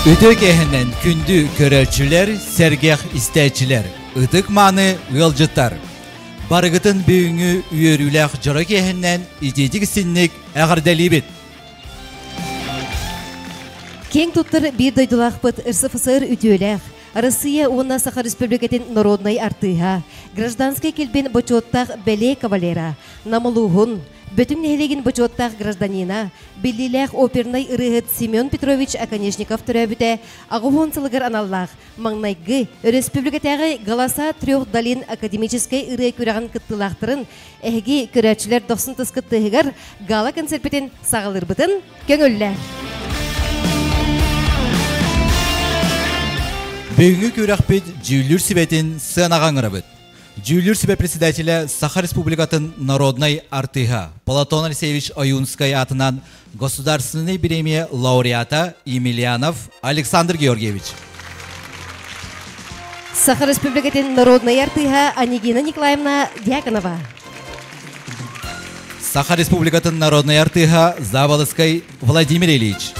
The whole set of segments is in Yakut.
Үтүө киэһэнэн күндү көрөөччүлэр, сэргэх истээччилэр, ытык мааны ыалдьыттар. Барыгытын бүгүҥҥү үөрүүлээх дьоро киэһэннэн итиитик синник эҕэрдэлиибит. Киэҥ туттар биир дойдулаахпыт РСФСР үтүөлээх, Россия уонна Саха Республикатын народнай артыыһа, гражданскай килбин бочуоттаах бэлиэ кавалера, Нам улууһун, Бөтүҥ нэһилиэгин бочуоттаах гражданина, биллиилээх опернай ырыаһыт Семен Петрович Оконешников төрөөбүтэ 80 сылыгар аналлаах маҥнайгы өрөспүүбүлүкэтээҕи «Голоса трех долин» академическай ырыа күрэҕин кыттыылаахтарын эһиги көрөөччүлэр дохсун тыскыт тыаһыгар гала-концерпитин саҕалыырбытын көҥүллээ. Бүгүҥҥү күрэхпит дьүүллүүр сүбэтин сыанаҕа ыҥырабыт. Дьүүллүүр сүбэ председателэ Саха Республикатын народнай артыыһа Платон Алексеевич Ойуунскай аатынан Государственный премия лауреата Емельянов Александр Георгиевич. Саха Республикатын народнай артыыһа Анегина Николаевна Дьяконова. Саха Республикатын народнай артыыһа Заволоцкай Владимир Ильич.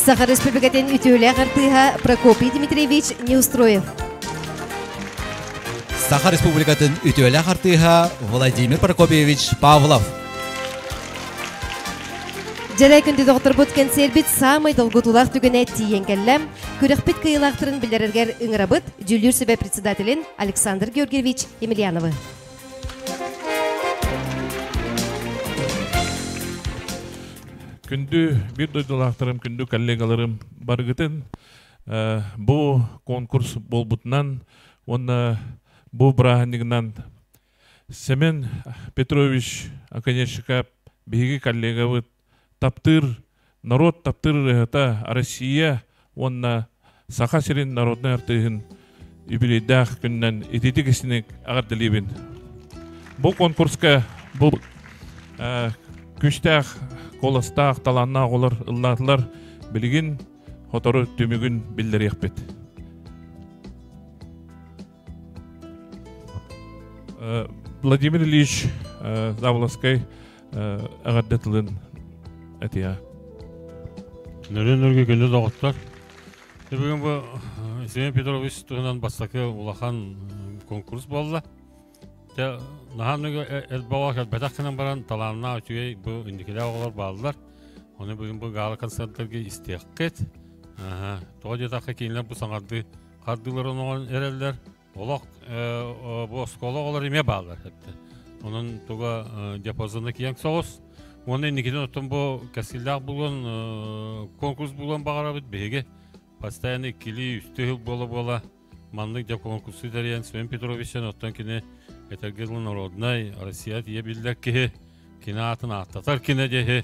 Саха Республикатын үтүөлээх артыыһа Прокопий Дмитриевич Неустроев. Саха Республикатын үтүөлээх артыыһа Владимир Прокопьевич Павлов. Дьэрэ күндү доҕотторбут кэнсиэрбит саамай долгутуулаах түгэнэ тиийэн кэллэ. Күрэхпит кыайыылаахтарын билэрэргэр ыҥырабыт дьүүллүүр сүбэ председателин Александр Георгиевич Емельяновы. Күндү биир дойдулаахтарым, күндү коллегаларым барыгытын бу конкурс буолбутунан уонна бу бырааһынньыгынан Семен Петрович Оконешников биһиги коллегабыт таптыыр норуот таптыыр ырыаһыта Россия уонна Саха сирин народнай артыыһын юбилейдаах күнүнэн ититик истиник эҕэрдэлиибин. Бу конкурска бу күүстээх, куоластаах, талааннаах оҕолор ыллаатылар. Билигин сотору түмүгүн биллэриэхпит. Владимир Ильич Заволоцкай эҕэрдэ тылын этиэ. Нөрүн өргө күндү доҕоттор. Бүгүн бу Семен Петрович туһунан бастакы улахан конкурс буолла. Те наһаа элбэҕэ кэлбэтэх гынан баран талааннаах үчүгэй бу инникилээх оҕолор бааллар. Оны бүгүн бу гала концерттарга истиэххит. Тоҕо диэтэххэ кинилэр бу саҥардыы хардыыларын оҥорон эрэллэр. Олох бу оскуола оҕолор эмиэ бааллар эттэ. Онон туга диапазона киэҥ соҕус. Уонна инникитин оттон бу кэскиллээх булуон конкурс булуон баҕарабыт биһиги. Постоянно иккилии, үстүү сыл буола-буола маннык дьэ конкурсу тэрийэн Семен Петровичтан оттон кини этэргэ дылы народнай Россия тиийэ биллэр киһи кини аатын ааттатар кинэ диэһи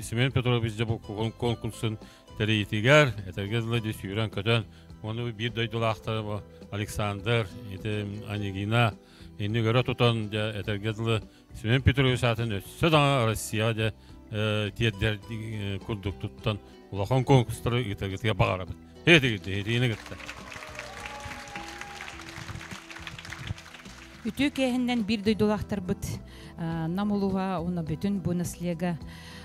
Семен Петрович дьэ бу конкурсун тэрийитигэр этэргэ дылы дьэ сүүрэн-көтөн Ону биир дойдулаахтара Александр, ити Анегина инни көрө тутан дьэ этэргэ дылы Семен Петрович аатын өссө даҕаны Россияҕа дьэ тиэрдэр курдук туттан улахан конкурстары ыытаргытыгар баҕарабыт. Этигитини кытта. Үтүө киэһиннэн биир дойдулаахтарбыт Нам улууһа уонна бүтүн бу наслега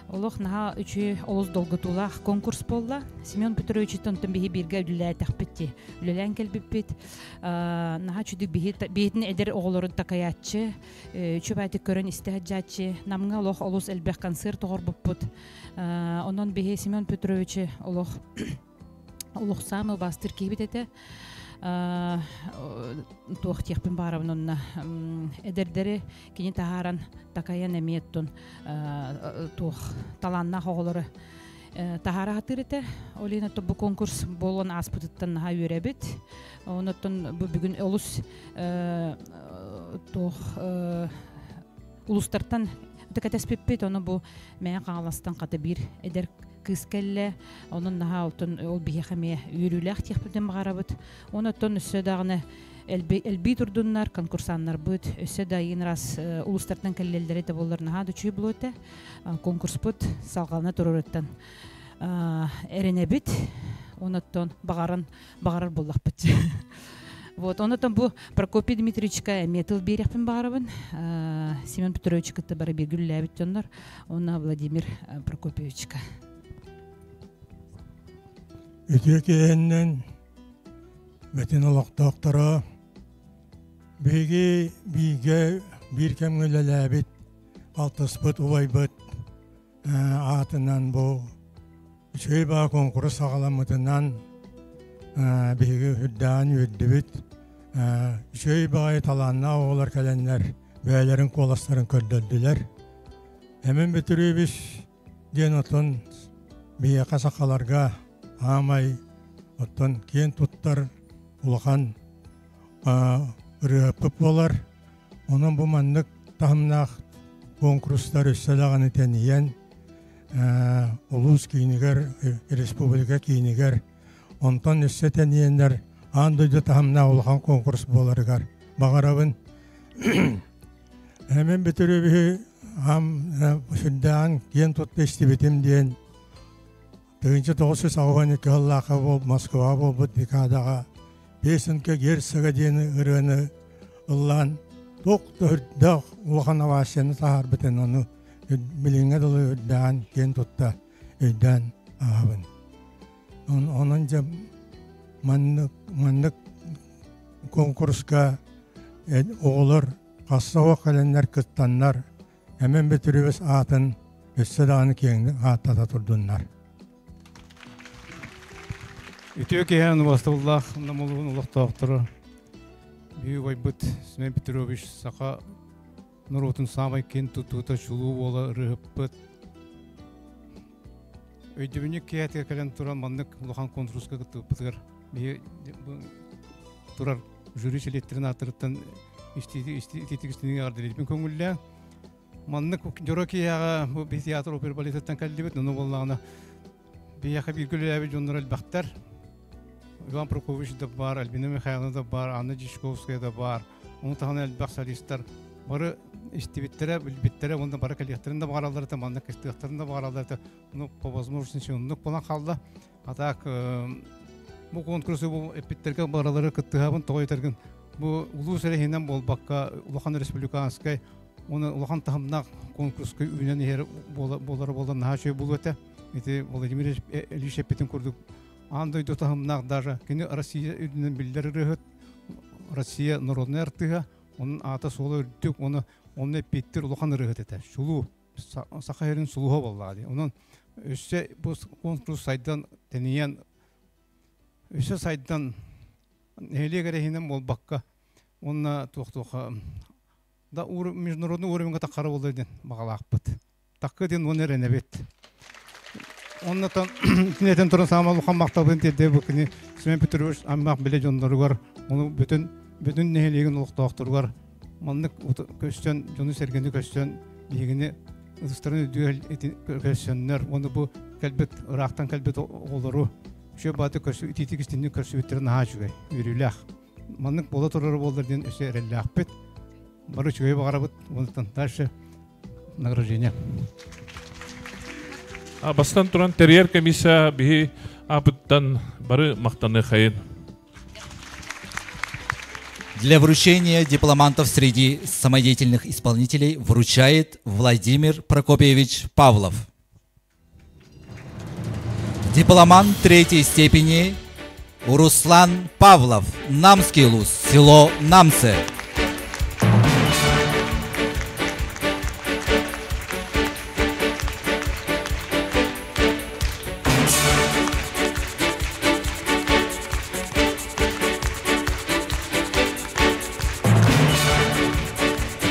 олох наһаа үчүгэй олус долгутуулаах конкурс буолла. Семен Петровичтан онтон биһи бииргэ үлэлээтэхпит дии. Үлэлээн кэлбиппит. Наһаа үчүгэй биһи биһитин эдэр оҕолорун такайааччы, үчүгэй көрөн истэ сылдьааччы. Намҥа олох олус элбэх концерт оҕорбуппут. Онон биһи Семен Петровичи олох олох саамай убаастыыр киһибит этэ. Туох диэхпин баарабын онно эдэрдэри кини таһааран такайан эмиэ оттон туох талааннаах оҕолору таһаара сатыыр этэ. Ол иһин оттон бу конкурс буолуон ааспытыттан наһаа үөрэбит. Онон бу бүгүн олус туох улуустартан кэтэспиппит, ону бу Мэҥэ Хаҥаластан хата биир эдэр кыыс кэллэ. Онон наһаа оттон ол биһиэхэ эмиэ үөрүүлээх диэхпитин баҕарабыт. Онон өссө даҕаны элбии турдуннар, конкурсаннарбыт өссө да иин раз улуустартан кэллэллэрэ да буоллар наһаа да үчүгэй буолуо этэ. Конкурспут салҕана турарыттан эрэнэбит. Онон баҕаран баҕарар буоллахпыт. Вот, онон бу Прокопий Дмитриевичка эмиэ тыл биэриэхпин баҕарабын. Семен Петрович кытта бары бииргэ үлэлээбит дьоннор. Уонна Владимир Прокопьевичка. Үтүө киэһэннэн Бэтин олохтоохторо биһиги бииргэ биир кэмҥэ үлэлээбит алтыспыт убайбыт аатынан бу үчүгэй баа куонкурус саҕаламмытынан биһиги үрдээн үөрдүбүт. Үчүгэй баҕайы талааннаах оҕолор кэлэннэр бэйэлэрин куоластарын көрдөрдүлэр. Эмин Бөтүрүөбүс диэн оттон биһиэхэ сахаларга аамай оттон киэн туттар улахан ырыаһыппыт буолар. Онон бу маннык таһымнаах куонкурустар өссө даҕаны тэнийэн улуус киинигэр, республика киинигэр, онтон өссө тэнийэннэр аан дойду таһымнаах улахан конкурс буоларыгар баҕарабын. Эмин Бөтүрүөбүһү ам сүрдээҕин киэн тутта истибитим диэн 1982 сыллаахха Москваҕа буолбут декадаҕа «Песенка герцога» диэн ырыаны ыллаан туох да үрдээх улахан овацияны таһаарбытын ону билиҥҥэ дылы үрдээн киэн тутта өйдөөн ааһабын. Онон дьэ маннык маннык конкурска оҕолор хасса оһох кэлэннэр кыттаннар Эмэн Бөтүрүөбүс аатын өссө даҕаны киэҥник ааттата турдуннар. Үтүө киһи убастабыллаах Намылуун олохтоохторо Бүүй убайбыт Семен Петрович саха норуотун саамай киэн тутуута чулуу уола ырыһыппыт. Өйдөбүнньүк киэһэтигэр кэлэн туран маннык улахан конкурска кыттыбыппытыгар биһи турар жюри чилиэттэрин ааттарыттан итиитик истинигэ эҕэрдэлиирбин көҥүллээн маннык дьоро киэһэҕэ бу театр опера балетыттан кэллибит ону буоллаҕына биһиэхэ бииргэ үлэлээбит дьоннор элбэхтэр Иван Прокопьевич да баар, Альбина Михайловна да баар, Анна Дьячковская да баар, ону таһынан элбэх солистар бары истибиттэрэ, билбиттэрэ уонна бары кэлиэхтэрин да баҕараллар этэ, манна кыстыахтарын да баҕараллар этэ. Ну, по возможности оннук буолан хаалла. А так бу конкурсу бу эппиттэргэ баралары кыттыһабын тоҕо этэргин бу улуус эрэһинэн буолбакка улахан республиканскай уонна улахан таһымнаах конкурска үүнэн иһэр буолара буолан наһаа үчүгэй буолуо этэ. Ити Владимир Ильич эппитин курдук аан дойду таһымнаах даже кини Россия үрдүнэн биллэр ырыаһыт, Россия народнай артыыһа, onun аата-суола үрдүк, оны онно эппиэттир улахан ырыаһыт этэ. Чулуу саха сирин сулуһа буоллаҕа дии. Онон өссө бу конкурс сайдан тэнийэн өссө сайдан нэһилиэк эрэ иһинэн буолбакка уонна туох-туох да международный уровеньга таххара буолла диэн баҕалаахпыт. Таккы диэн уон эрэнэбит. Оннотон итинэтэн туран саама улахан махталбын тиэрдэ бу кини Семен Петрович аймах билэ дьонноругар, ону бүтүн бүтүн нэһилиэгин олохтоохторугар маннык көстөн дьону-сэргэни көстөн биһигини ытыстарын үрдүгэр көрсөннөр уонна бу кэлбит ыраахтан кэлбит оҕолору үчүгэй бааты көрсү итиитик истинник көрсүбүттэрэ наһаа үчүгэй үөрүүлээх маннык буола турара буоллар диэн өссө эрэллээхпит бары үчүгэйи баҕарабыт уонна дальше награждение Бастан туран тэрийэр комиссия биһи аапыттан бары махтаныахайын. Для вручения дипломантов среди самодеятельных исполнителей вручает Владимир Прокопьевич Павлов. Дипломант третьей степени Руслан Павлов, Намский луз, село Намцы.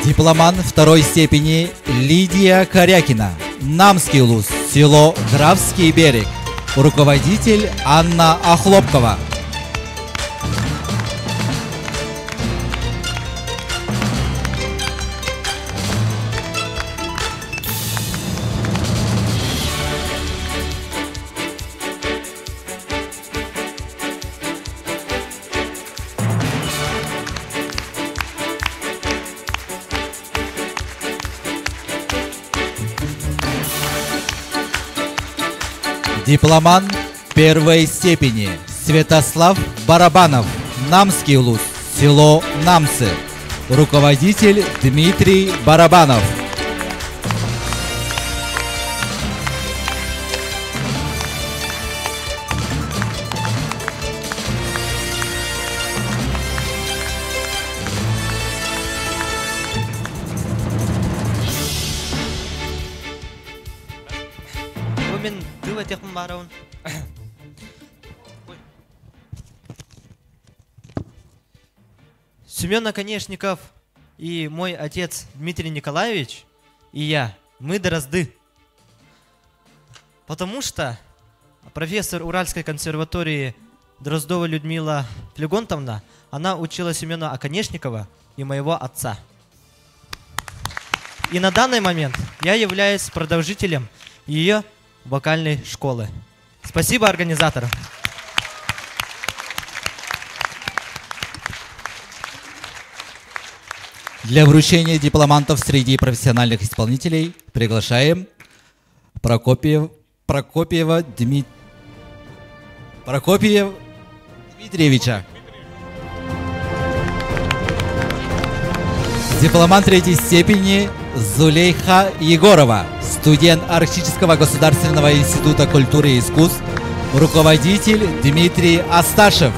Дипломан второй степени Лидия Корякина. Намский луз, село Графский берег. Руководитель Анна Охлопкова. Дипломан первой степени Святослав Барабанов, Намский улус, село Намцы. Руководитель Дмитрий Барабанов. Спасибо этиэхпин баарабын. Семен Оконешников и мой отец Дмитрий Николаевич и я, мы дрозды. Потому что профессор Уральской консерватории Дроздова Людмила Флегонтовна, она учила Семена Оконешникова и моего отца. И на данный момент я являюсь продолжителем ее вокальной школы. Спасибо организаторам. Для вручения дипломантов среди профессиональных исполнителей приглашаем Прокопьев, Прокопьева Дмит... Прокопьев Дмитриевича. Дипломант третьей степени Зулейха Егорова, студент Арктического государственного института культуры и искусств, руководитель Дмитрий Асташев.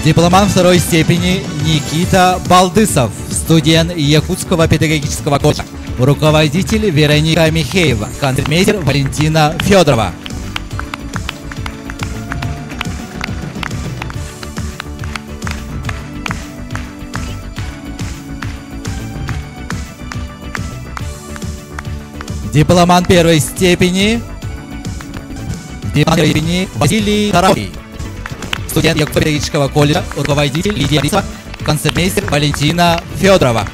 Дипломант второй степени Никита Балдысов, студент Якутского педагогического колледжа. Руководитель Вероника Михеева, концертмейстер Валентина Федорова. Дипломант первой степени Дипломант степени Василий Таравский. Студент Якутского педагогического колледжа, руководитель Лидия Борисова, концертмейстер Валентина Федорова.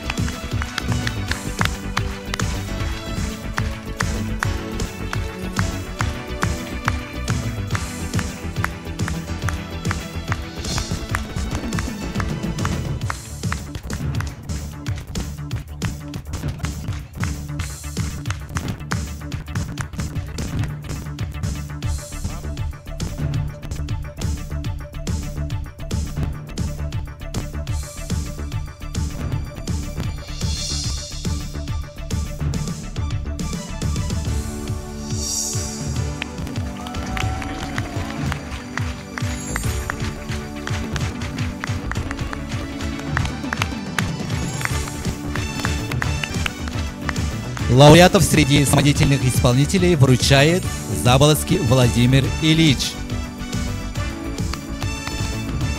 Лауреатов среди самодеятельных исполнителей вручает Заболоцкий Владимир Ильич.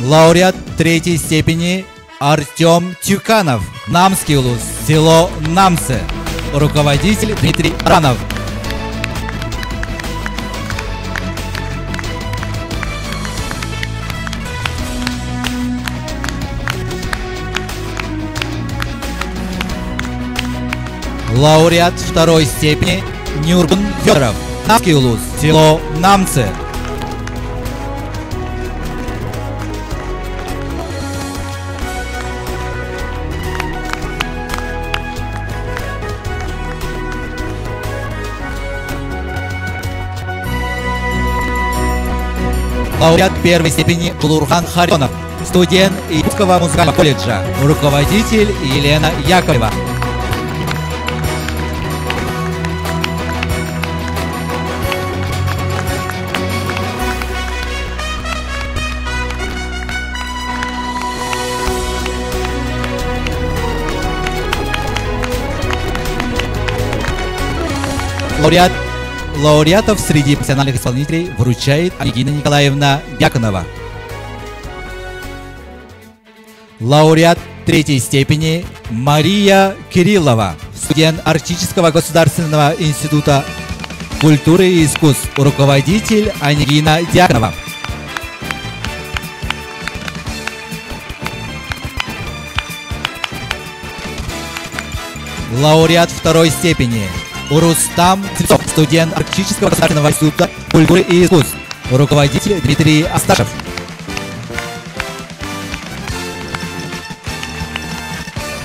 Лауреат третьей степени Артем Тюканов, Намский улус, село Намцы. Руководитель Дмитрий Ранов. Лауреат второй степени Нюргун Федоров. Намский улус, село Намцы. Лауреат первой степени Клурхан Харитонов, студент Якутского музыкального колледжа, руководитель Елена Яковлева. Лауреат, лауреатов среди профессиональных исполнителей вручает Регина Николаевна Дьяконова. Лауреат третьей степени Мария Кириллова, студент Арктического государственного института культуры и искусств, руководитель Ангина Дьяконова. Лауреат второй степени Рустам Цветов, студент Арктического государственного института культуры и искусств, руководитель Дмитрий Асташев.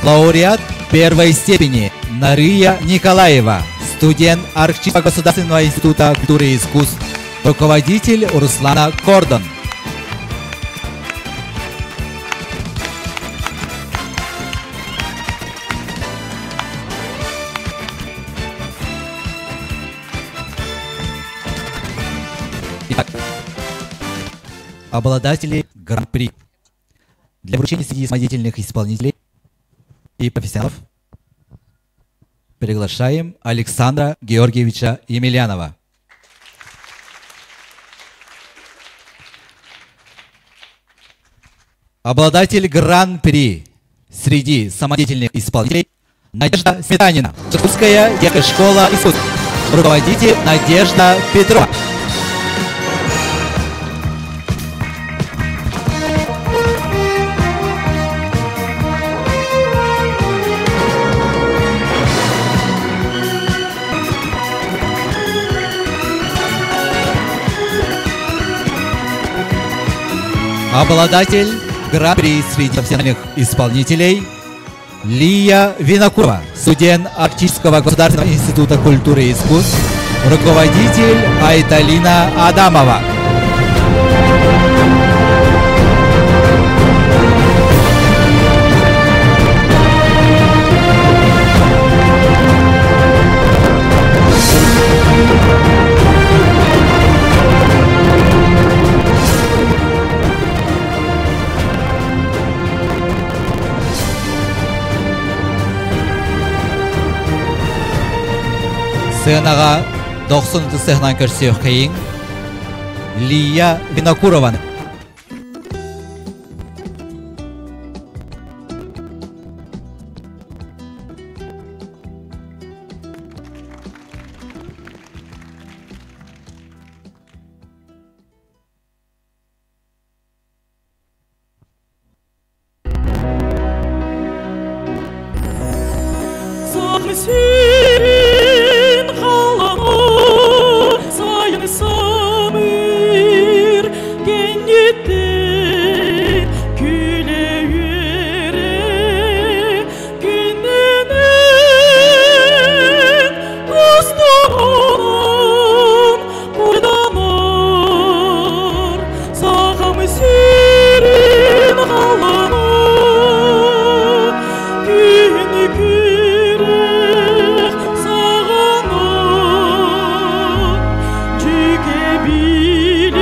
Лауреат первой степени Нария Николаева, студент Арктического государственного института культуры и искусств, руководитель Руслана Кордон. Итак, Обладатели Гран-при. Для вручения среди самодеятельных исполнителей и профессионалов приглашаем Александра Георгиевича Емельянова. Обладатель Гран-при среди самодеятельных исполнителей Надежда Сметанина, Русская детская школа искусств. Руководитель Надежда Петрова. Обладатель Гран-при среди профессиональных исполнителей Лия Винокурова, студент Арктического государственного института культуры и искусств, руководитель Айталина Адамова. Сыанаҕа дохсун ытыс көрсүөххэйиҥ Лия Винокурованы. Сирин халаны сайын самыр кенеттен күле үөре күнненен достугун курданыр сагым сирин халаны күн күрэх саҕана дьүкэбилин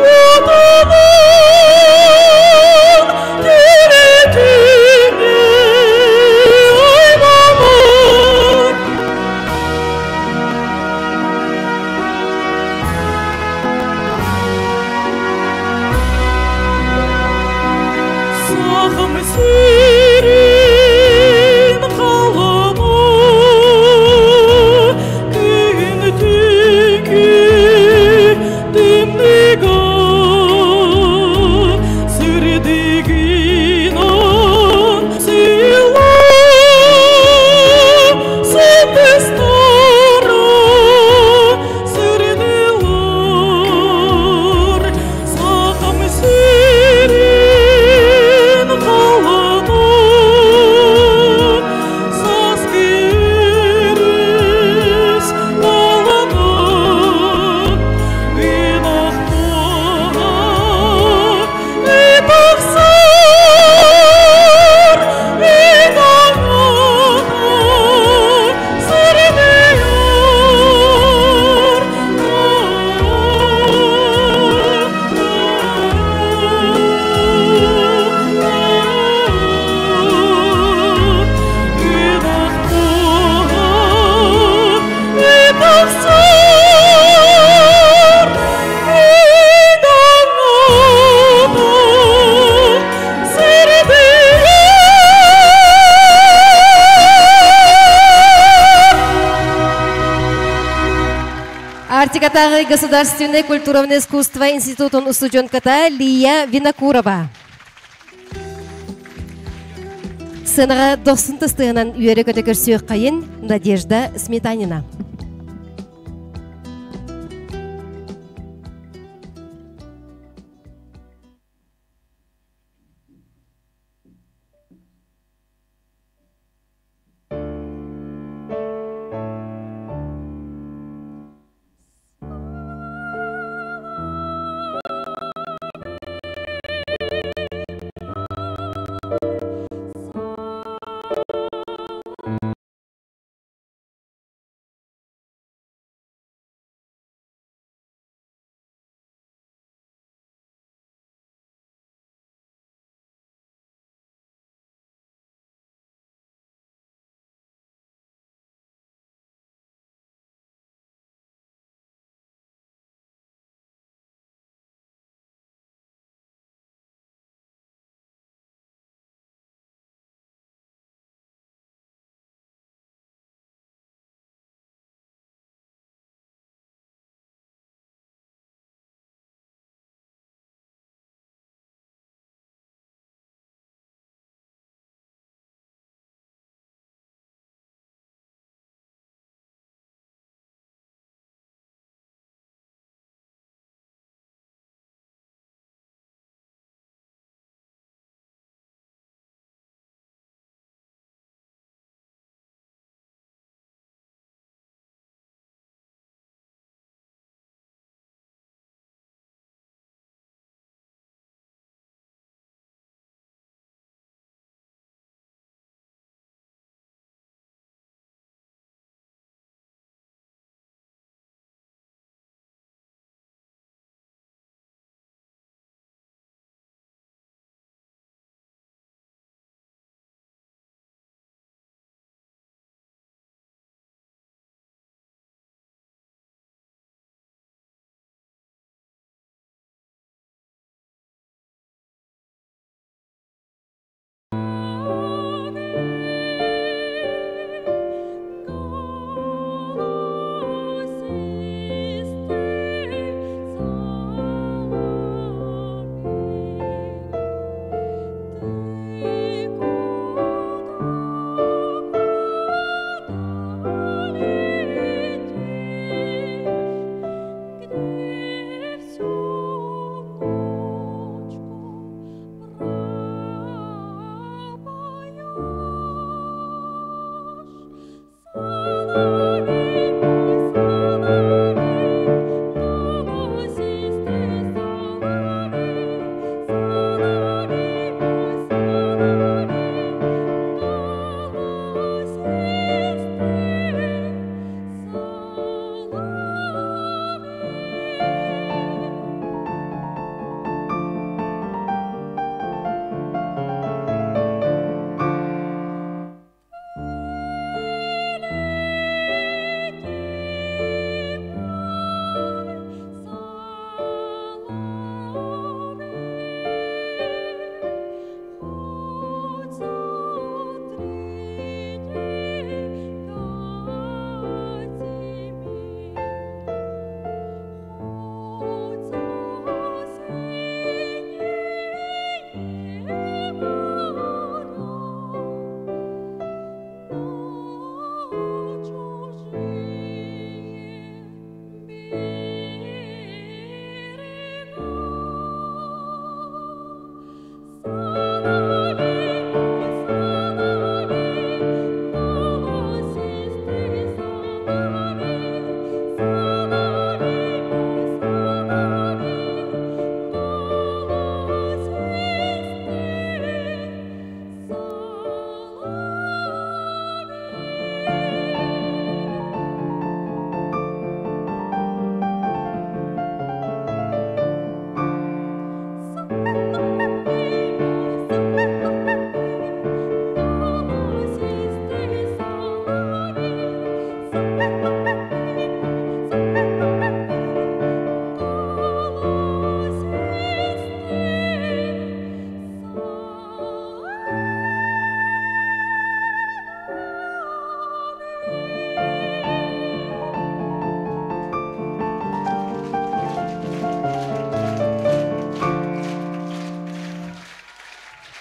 уотунан тирэтиҥи аймамыт. Сахам сирин халаны күн түнкү тымныга сырдыгынан сыйла сытыстара сырдылар Сахам сирин халаны саас кирис баланы ынах туға ытахсар ынағына сырдыяр. Ынах туға ытахсар ынағына сырдыяр. Арктикатааҕы государственное культурное искусство институтун студентката Лия Винокурова. Сыанаҕа дохсун ытыһынан үөрэ көтө көрсүөххэйиҥ Надежда Сметанина.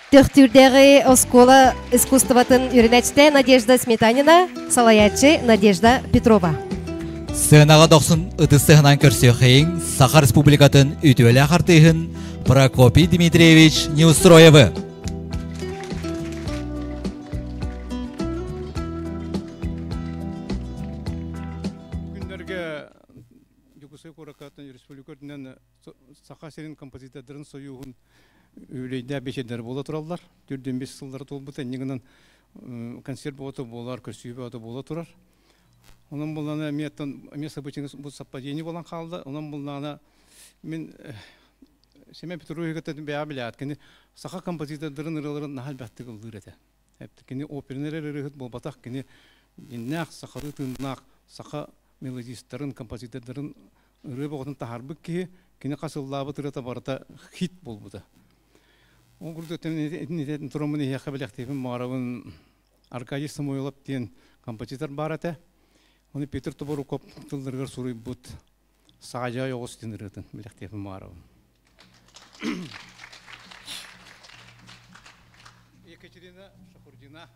Төхтүрдээҕи оскуола искусствотын үөрэнээччитэ Надежда Сметанина, салайааччы Надежда Петрова. Сыанаҕа дохсун ытыс тыһынан көрсүөххэйиҥ Саха Республикатын үтүөлээх артыыһын Прокопий Дмитриевич Неустроевы. Күннэргэ Дьокуускай куоракка республика үрдүнэн Саха сирин композитордарын союһун үбүлүөйдээх биэчэрдэр буола тураллар. Төрдүн бес сыллара туолбута инньэ гынан концерт бөҕөтө буолар, көрсүһүү бөҕөтө буола турар. Онон буллаана эмиэ эмиэ событие бу совпадение буолан хаалла. Онон буллаана мин Семен Петрович кытта бэйэҕэ билээт, кини саха композитордарын ырыаларын наһаа элбэхтик ыллыыр этэ. Кини опернай эрэ ырыаһыт буолбатах, кини дьиннээх сахалыы тыыннаах саха мелодистарын, композитордарын ырыа бөҕөтүн таһаарбыт киһи, кини хас ыллаабыт ырыата барыта хит буолбута. Ол курдук тураммын эһиэхэ бэлэхтиэхпин баҕарабын Аркадий Самойлов диэн композитор баар этэ. Ону Петр Тоборуков тылларыгар суруйбут Саадьай оҕус диэн ырыатын бэлэхтиэхпин баҕарабын. Екатерина Шахурдина.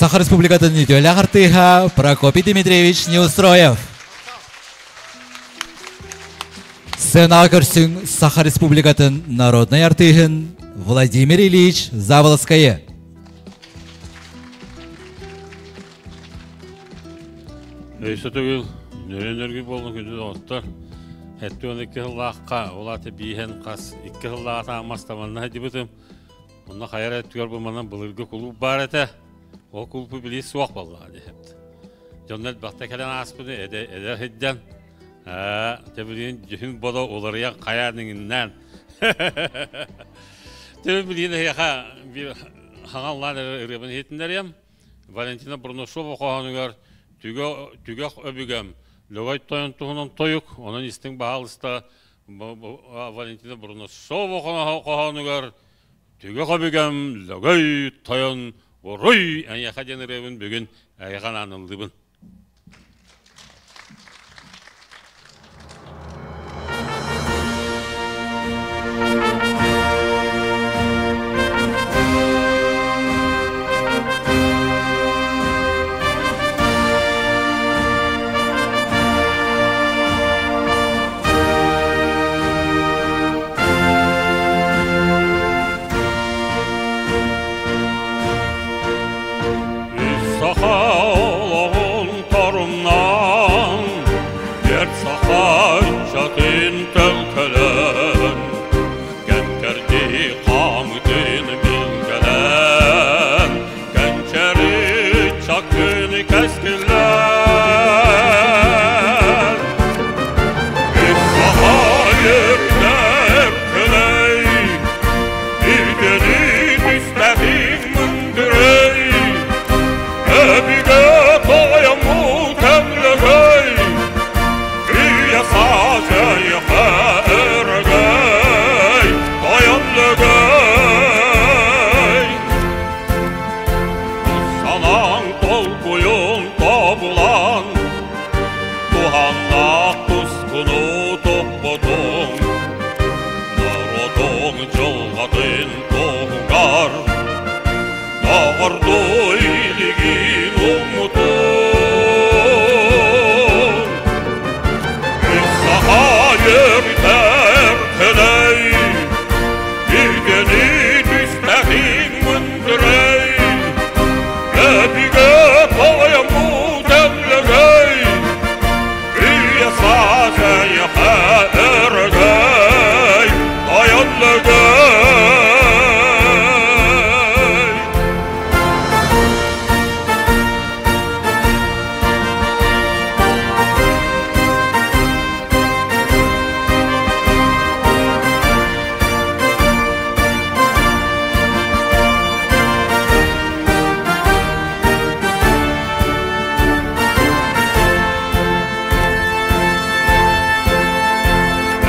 Саха Республикатын үтүөлээх артыыһа Прокопий Дмитриевич Неустроев. Сценаҕа көрсүҥ Саха Республикатын народнай артыыһын Владимир Ильич Заболоцкайы. Өйсө төгүл нөрүн-өргү буоллун күндү доҕоттор. 72 сыллаахха, ол аата бииһэн хас икки сыллааҕа таамас дибытым. Онно хайар өттүгэр бу манан былыргы кулууп баар этэ. Ол кулуупу билии суох буоллаҕа диэхт. Дьоннор элбэхтэ кэлэн ааспыты эдэр сылдьан тэбилиин дьүһүн бодо уларыйан хайаан иҥиннээн. Тэбил билиин эһиэхэ биир хаҥаллаан эрэр ырыабын иһитиннэриэм. Валентина Бурнашова хоһоонугар түгэх өбүгэм Лөгөй тойон туһунан тойук, онон истиҥ баһаалыста Валентина Бурнашова хоһоонугар түгэх өбүгэм Лөгөй тойон уруй эйиэхэ диэн ырыабын бүгүн эйиэхэ анаан Саха олоҕун торумнаан, Бэрт саха ыччатын төлкөлөөн, Кэм-кэрдии хаамытын билгэлээн, Кэнчэри чакын кэскиллээн. Үс саха үрдэр көлөй, Үгэни түстэһин мындырый, Өбүгэ тойоммут өҥлөгөй, Үйэ саас эйиэхэ өрөгөй, Тойон Лөгөй. Санаң толкуйун тобулан, Туһаннаах тускуну туппутуҥ, Норуотуҥ дьылҕатын туһугар Доҕордуу илигин уммутуҥ. Үс саха үөрдэр кэлэй, Үгэни түстэһиҥ мындырай, Өбүгэ тойоммут өҥлөгөй, Үйэ саас эйиэхэ өрөгөй, Тойон Лөгөй.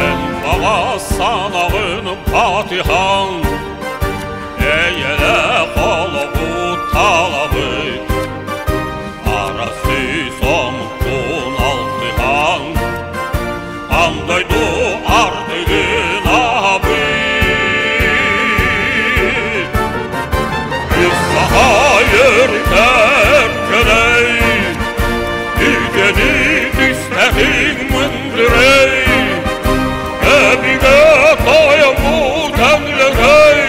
Эн баҕа санаҕын батыһан, Эйэлээх олоҕу талабыт, Арасы сомуккун алтыһан, Аан дойду ардыгын аһабыт. Үс саха өрүтэр кэлэй, Үгэни түстэһиҥ мындырай, Өбүгэ тойоммут өҥлөгөй,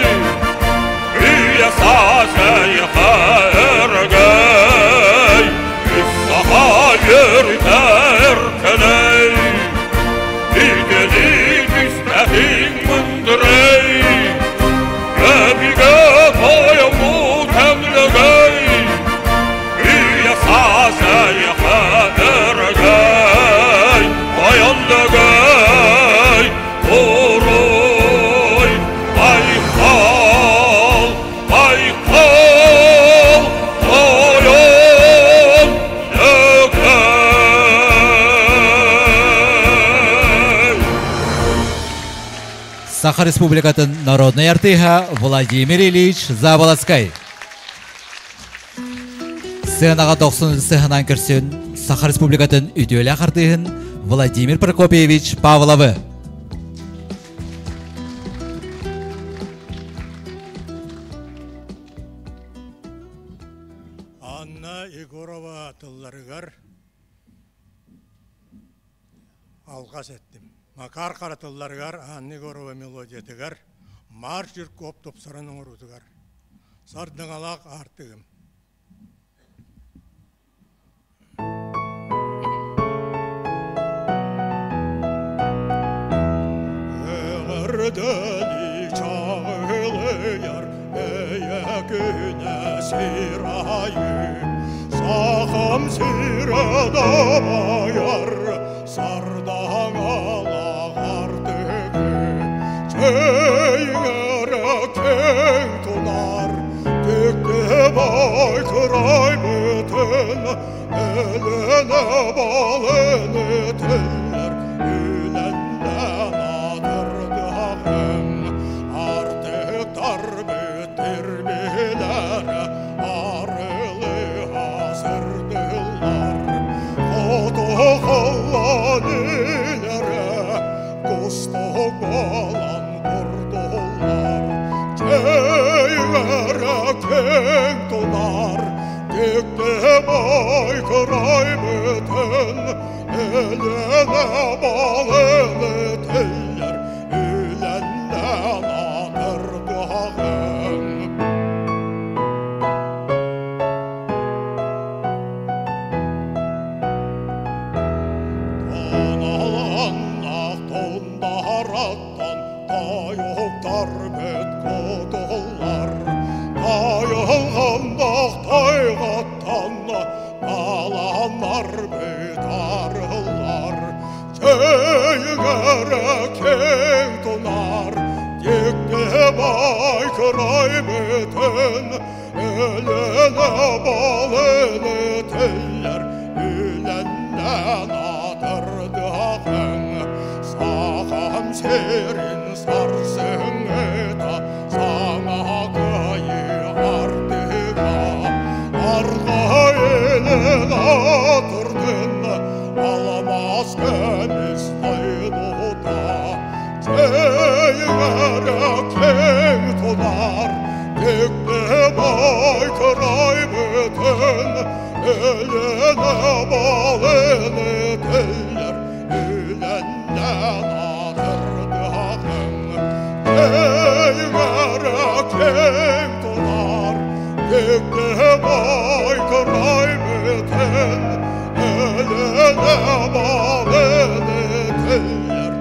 Үйэ саас эйиэхэ өрөгөй, Үс саха өрүтэр кэлэй, Үгэни түстэһиҥ мындырай, Өбүгэ тойоммут өҥлөгөй, Үйэ саас эйиэхэ өрөгөй, Тойон Лөгөй, уруй, айхал, айхал, Тойон Лөгөй! Саха Республикатын народнай артыыһа Владимир Ильич Заболоцкай. Сценаҕа дохсун сыһынан көрсүн Саха Республикатын үтүөлээх артыыһын Владимир Прокопьевич Павловы. Алҕас эттим. Макар Хара тылларыгар, Анна Егорова мелодиятыгар, Маар Жирков тупсаран оҥоруутугар. Сардаҥалаах аартыгым. Эҕэрдэни чаҕылыйар эйэ күнэ сир айы Сахам сирэ дабайар сардаҥалаах артыгы Чэйиҥэрэ киэҥ тунаар Түкте бай кырай бүтүн Элэнэ балыны түллэр Үлэннэн атырдыаҕыҥ Артыктар бүтүрбүлэр Арылыһа сырдыллар Хоту холлон илэрэ Кустук буолан курдуллар Чэйгэрэ киэҥ тунаар Түкте бай кырай бүтүн Элэнэ балыны түллэр Үлэннэн атырдыаҕыҥ. Тоналаннах тундараттан тайыктар бүт кутуллар. Тайылғандақ тайғаттан таланнар бүт арылар. Чэйгәрэ кең тунар, Текте бай кырай бүтүн, Элене балыны түллэр, Үлэннэн атырдыаҕыҥ. Сахам сирин сарсыҥҥыта саҥа кыайыы артыга. Арҕаа илин атырдын алмаас көмүс дойдута. Чэйиҥэрэ киэҥ тунаар, Түкте бай кырай бүтүн, Элене балыны түллэр, Үлэннэн атырдыаҕыҥ. Чэйиҥэрэ киэҥ тунаар, Түкте бай кырай бүтүн, Элене балыны түллэр,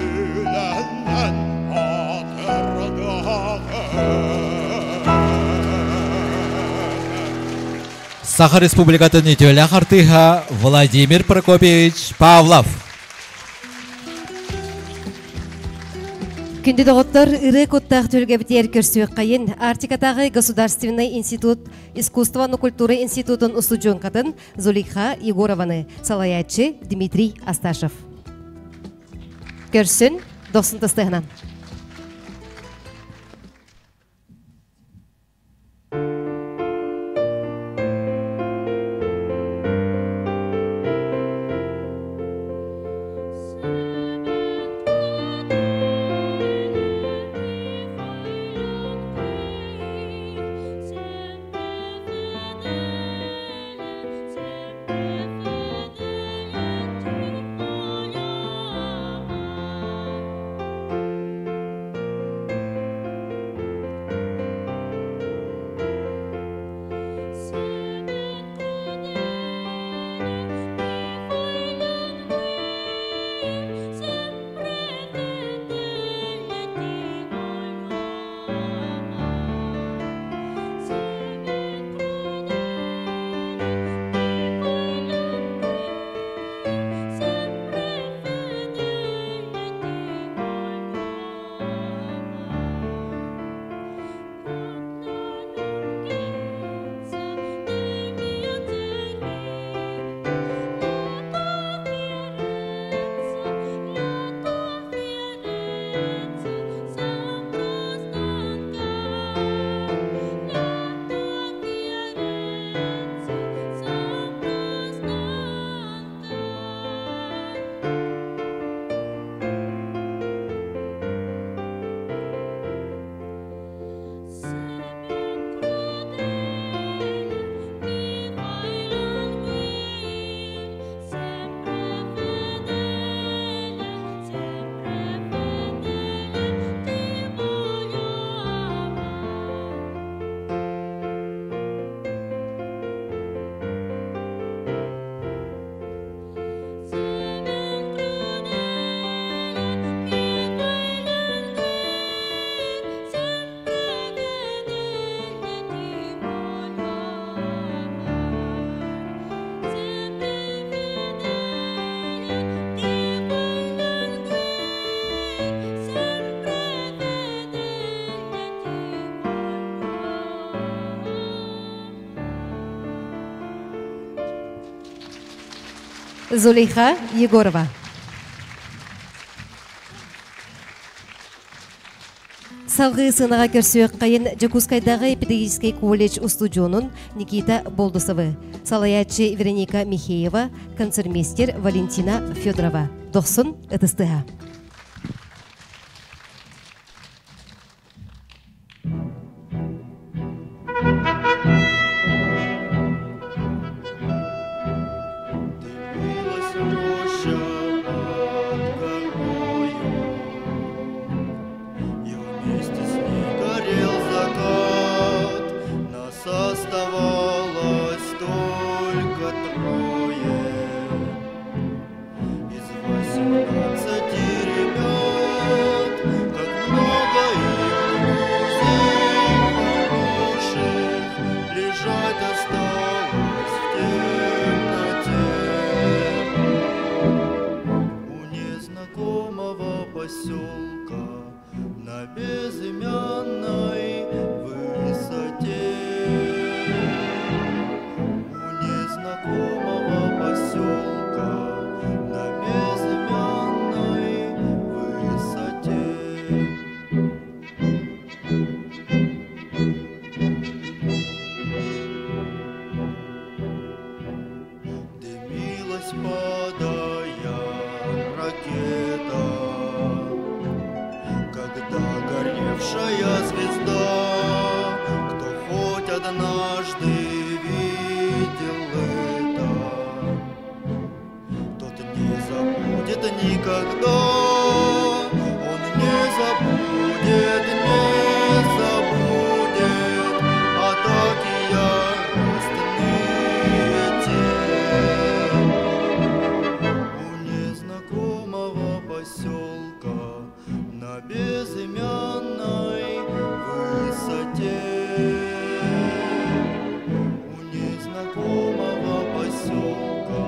Үлэннэн атырдыаҕыҥ. Саха Республикатын үтүөлээх артыыһа Владимир Прокопьевич Павлов. Күндү доҕоттор, ырыа куттаах түһүлгэбитигэр көрсүөххэйин Арктикатааҕы государственный институт искусство уонна культура институтун устудьуонкатын Зулейха Егорованы салайааччы Дмитрий Асташев. Көрсүн, дохсун тастыһынан. Зулейха Егорова. Салгыы сыанаҕа көрсүөххэйин Дьокуускайдааҕы педагогическай колледж устудьуонун Никита Болдусовы, салайааччы Вероника Михеева, концертмейстер Валентина Федорова. Дохсун ытыстыһа. Дымилась роща под горою, И вместе с ней горел закат. Нас оставалось только трое из 18 ребят. Как много их друзей хороших лежать осталось в темноте у незнакомого поселка на безымянной высоте. У незнакомого поселка на безымянной высоте. Дымилась, падая, ракета, когда горевшая звезда, кто хоть однажды видел это, тот не забудет никогда, он не забудет, не забудет атаки яростные те. У незнакомого поселка на безымянной высоте. У незнакомого поселка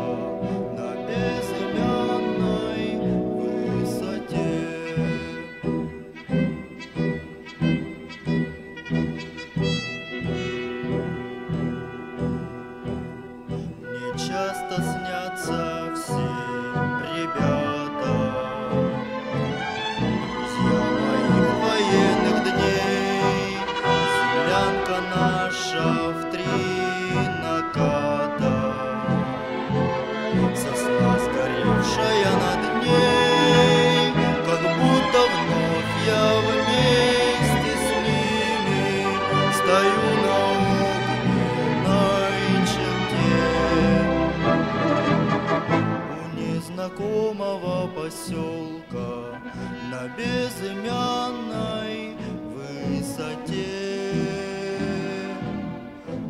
на безымянной высоте. Мне часто снятся все ребята, друзья моих военных дней. Землянка наша в три наката, сосна сгоревшая над ней, как будто вновь я вместе с ними стою на огненной черте. У незнакомого поселка на безымянной высоте.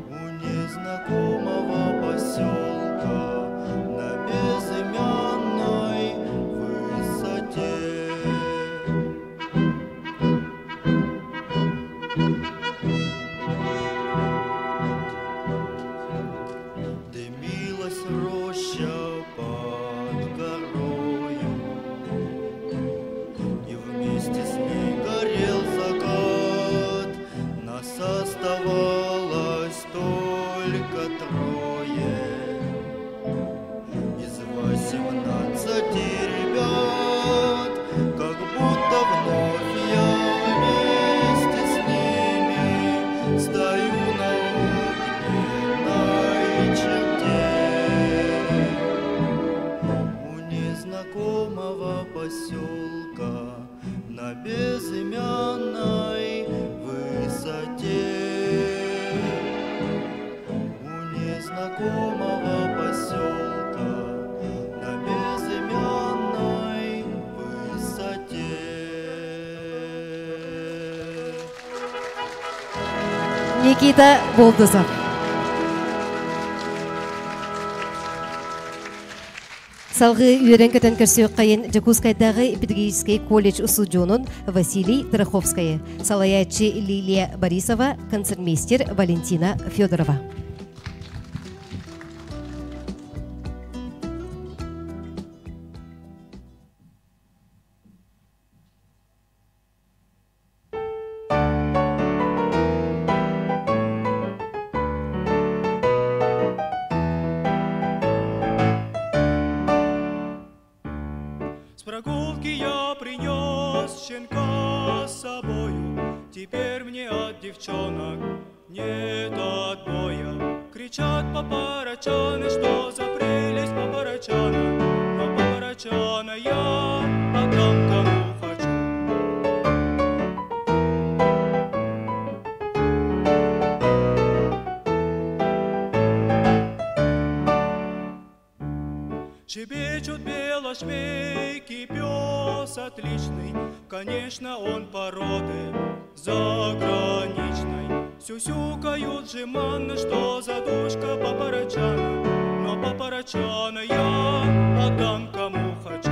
У незнакомого поселка на безымянной высоте. Дымилась роща под горою, и вместе с ней горел закат. Нас оставалось только трое из 18 ребят, как будто вновь я вместе с ними стою на огненной черте. У незнакомого поселка на безымянной высоте. У незнакомого поселка на безымянной высоте. Никита Болдусов. Салгыы үөрэн-көтөн көрсүөххэйин Дьокуускайдааҕы педагогическай колледж устудьуонун Василий Тараховскайы, салайааччы Лилия Борисова, концертмейстер Валентина Федорова. я принес щенка с собою, Теперь мне от девчонок нет отбоя. Кричат папарачаны, что за прелесть папарачана, Но папарачана я отдам кому хочу. Щебечут белошвейки, пес отличный, Конечно, он породы заграничной. Сюсюкают жеманно, что за душка папарачана, Но папарачана я отдам кому хочу.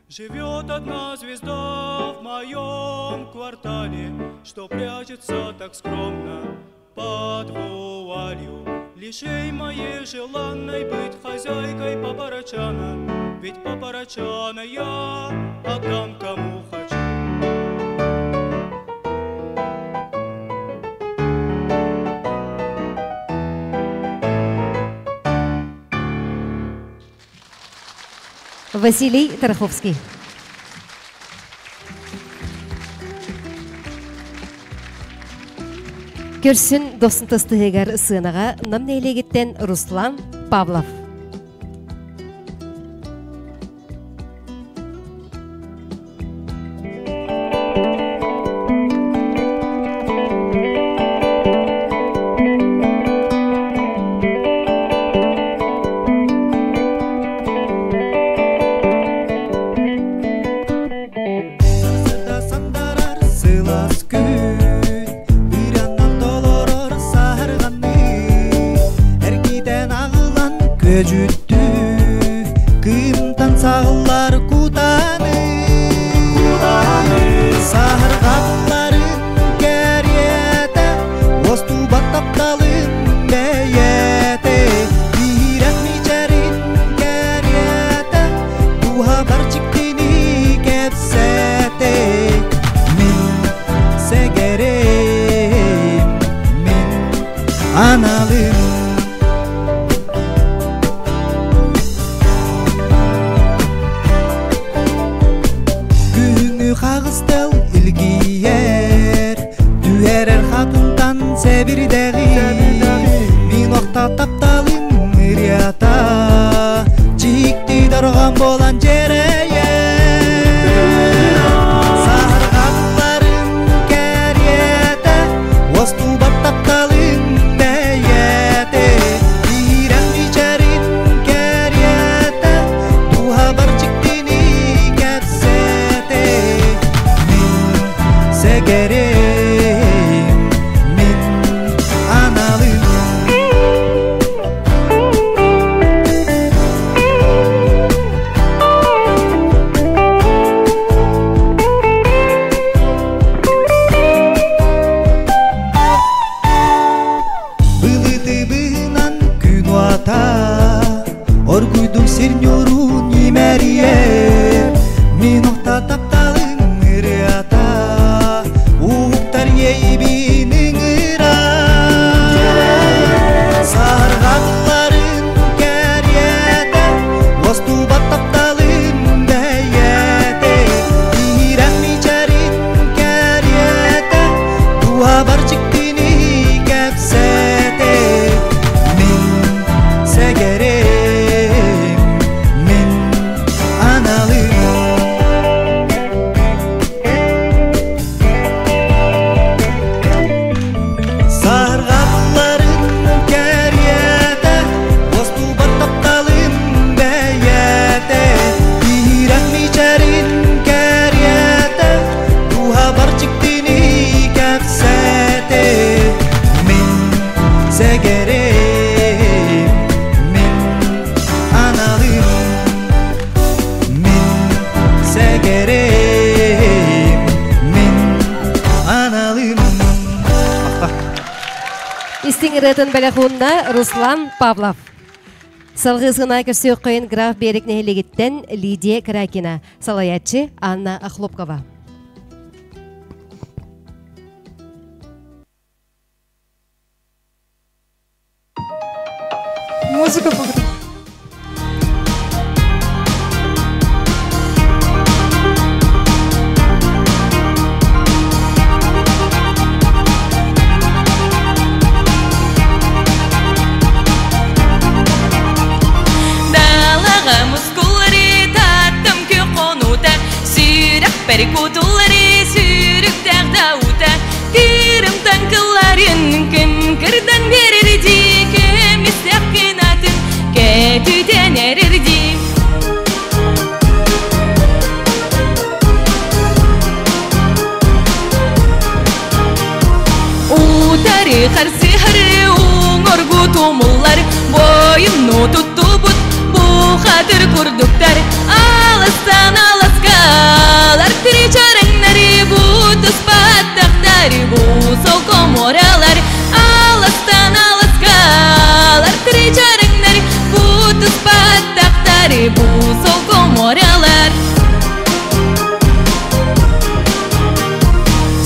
Живет одна звезда в моем квартале, Что прячется так скромно под вуалью. Лишей моей желанной быть хозяйкой папарачана, Ведь папарачана я отдам кому хочу. Василий Тараховский. Көрсүн дохсун тастыһыгар сыанаҕа Нам нэһилиэгиттэн Руслан Павлов. Истиҥ ырыатын бэлэхунна Руслан Павлов. Салгыы сына көрсүөххөйүн граф Берег нэһилиэгиттэн Лидия Каракина, салайааччы Анна Охлопкова. Музыка погромче. Далаҕа мускуллары таттым күн хонуута, Сүрэхпэр кутуллары сүүрүктээх даута, Кыырым таҥкылларын кым кырдан биэрэрдии, Көмүстээх кынатын көтүтэн эрэрдии. Утары харсыһары уҥоргу тумуллар, Бойумну туттубут бухатыр курдуктар, Аластан аласкалар тиричарыңнары, Бу туспаттахтары, бу солко моралар, Аластан аласкалар тиричарыңнары, Бу туспаттахтары, бу солко моралар.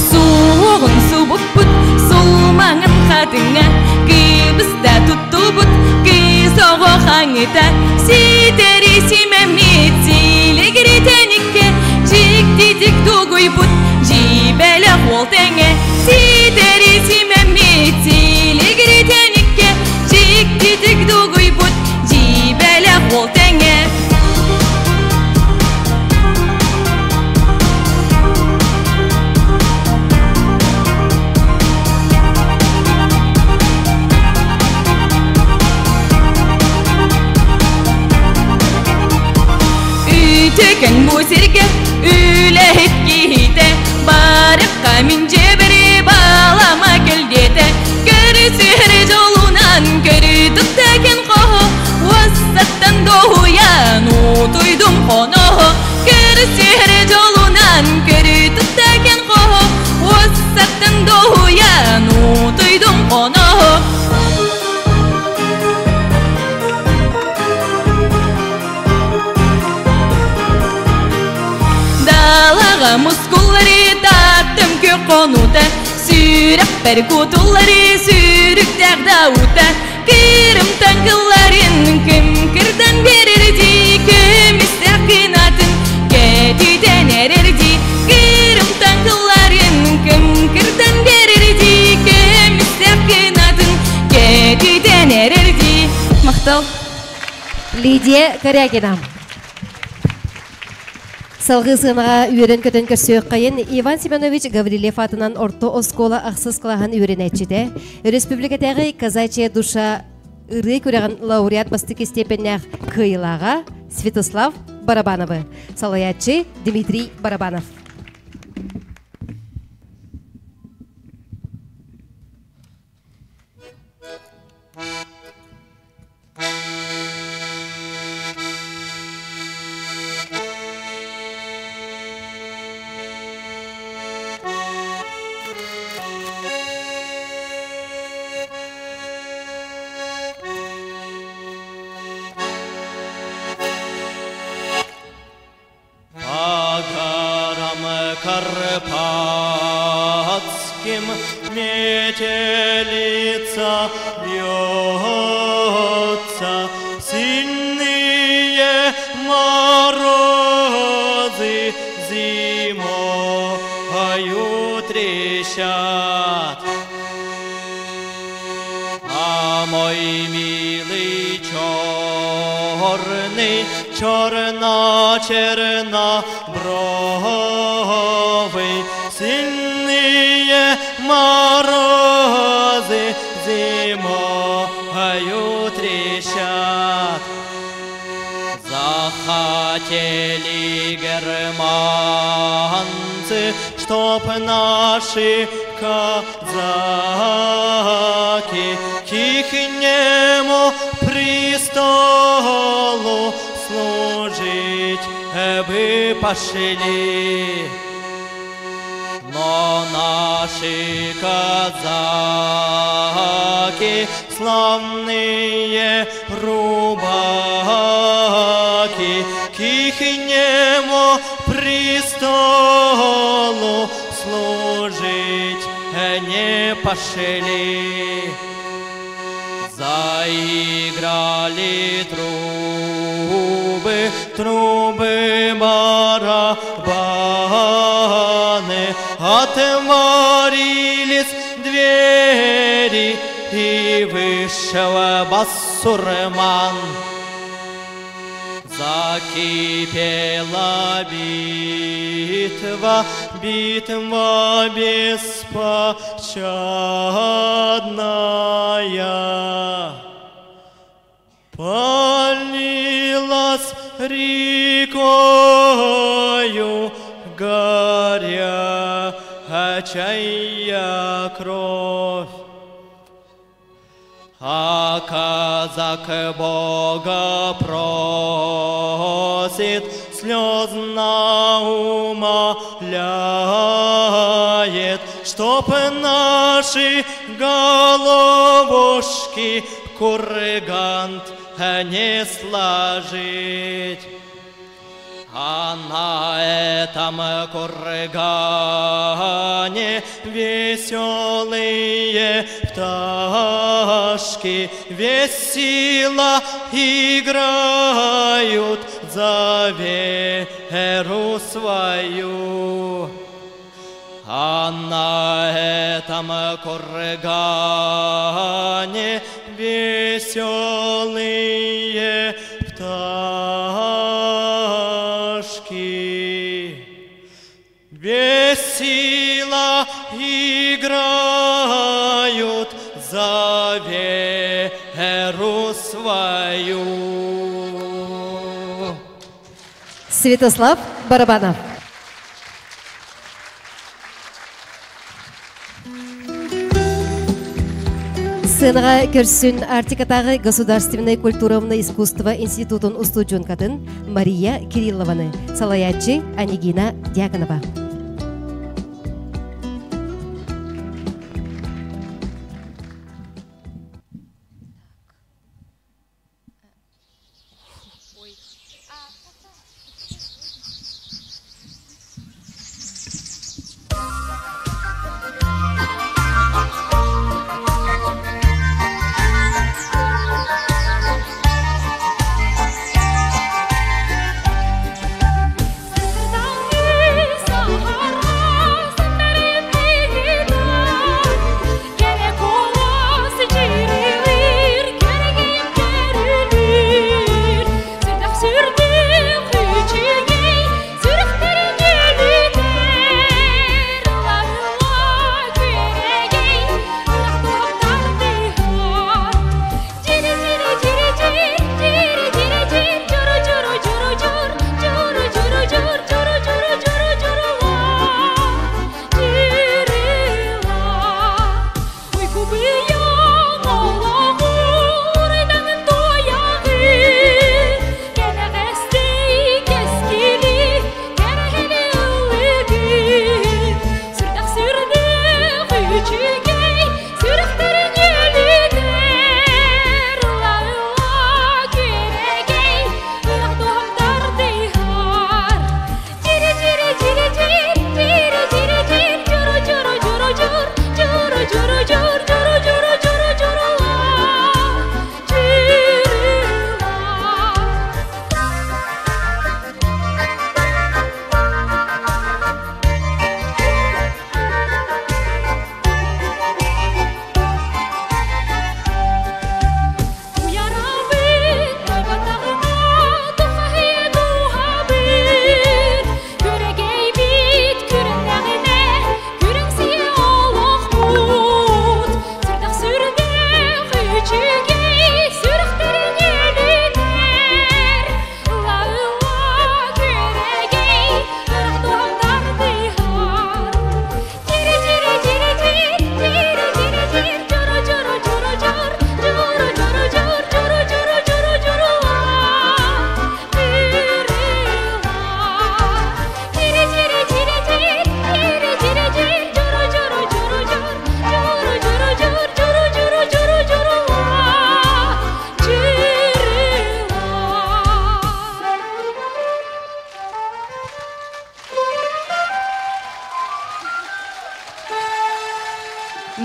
Суоҕун субуппут сулмаҥын хатыҥа, Кыбыста туттубут кыыс оҕо хаҥыта, Ситэри симэммит силигиритэниккэ, Дьиктитик тугуйбут дьиибэлэх уол тэҥэ, Ситэри симэммит силигиритэниккэ, Дьиктитик дугуйбут дьиибэлэх уол тэҥэ. Үтөкөн бу сиргэ үлэһит киһитэ, Барыкка мин дьиэбэри балама кэлдиэтэ, Көрүсүһэр дьолунан көрү туттакен хоһо, Уоссаттан доһуйан утуйдум хоноһо, Көрүсүһэр дьолунан көрү туттакен хоһо, Уоссаттан доһуйан утуйдум хоноһо. Далаҕа мускуллары таттым күк хонуута, Сүрэхпэр кутуллары сүүрүктээх даута, Кыырым таҥкылларын кым кырдан биэрэрдии, Көмүстээх кынатын көтүтэн эрэрдии, Кыырым таҥкылларын кым кырдан биэрэрдии, Көмүстээх кынатын көтүтэн эрэрдии. Махтал. Лидия Корягина. Салгыы сыанаҕа үөрэн-көтөн көрсүөххэйин Иван Семенович Гаврильев аатынан орто оскуола ахсыс кылааһын үөрэнээччитэ, Өрөспүүбүлүкэтээҕи «Казачья душа» ырыа күрэҕин лауреат бастакы степеннээх кыайыылааҕа Святослав Барабановы, салайааччы Дмитрий Барабанов. По горам Карпатским метелица вьется, Сильные морозы зимою трещат. А мой милый черный, черно-черно бровый, Сильные морозы зимою трещат. Захотели германцы, чтоб наши казаки к ихнему престолу служить бы пошли. Но наши казаки, славные рубаки, к ихнему престолу служить не пошли. Заиграли трубы, трубы барабаны, Отворились двери, и вышел басурман. Закипела битва, битва беспощадная. Полилась рекою горячая кровь. А казак Бога просит, слезно умоляет, чтоб наши головушки кургант не сложить. А на этом кургане веселые пташки весело играют за веру свою. А на этом кургане веселые пташки весело играют за веру свою. Святослав Барабанов. Сценаҕа көрсүн Арктикатааҕы государственнай культуровно искусство институтун устудьуонкатын Мария Кириллованы, салайааччы Анегина Дьяконова.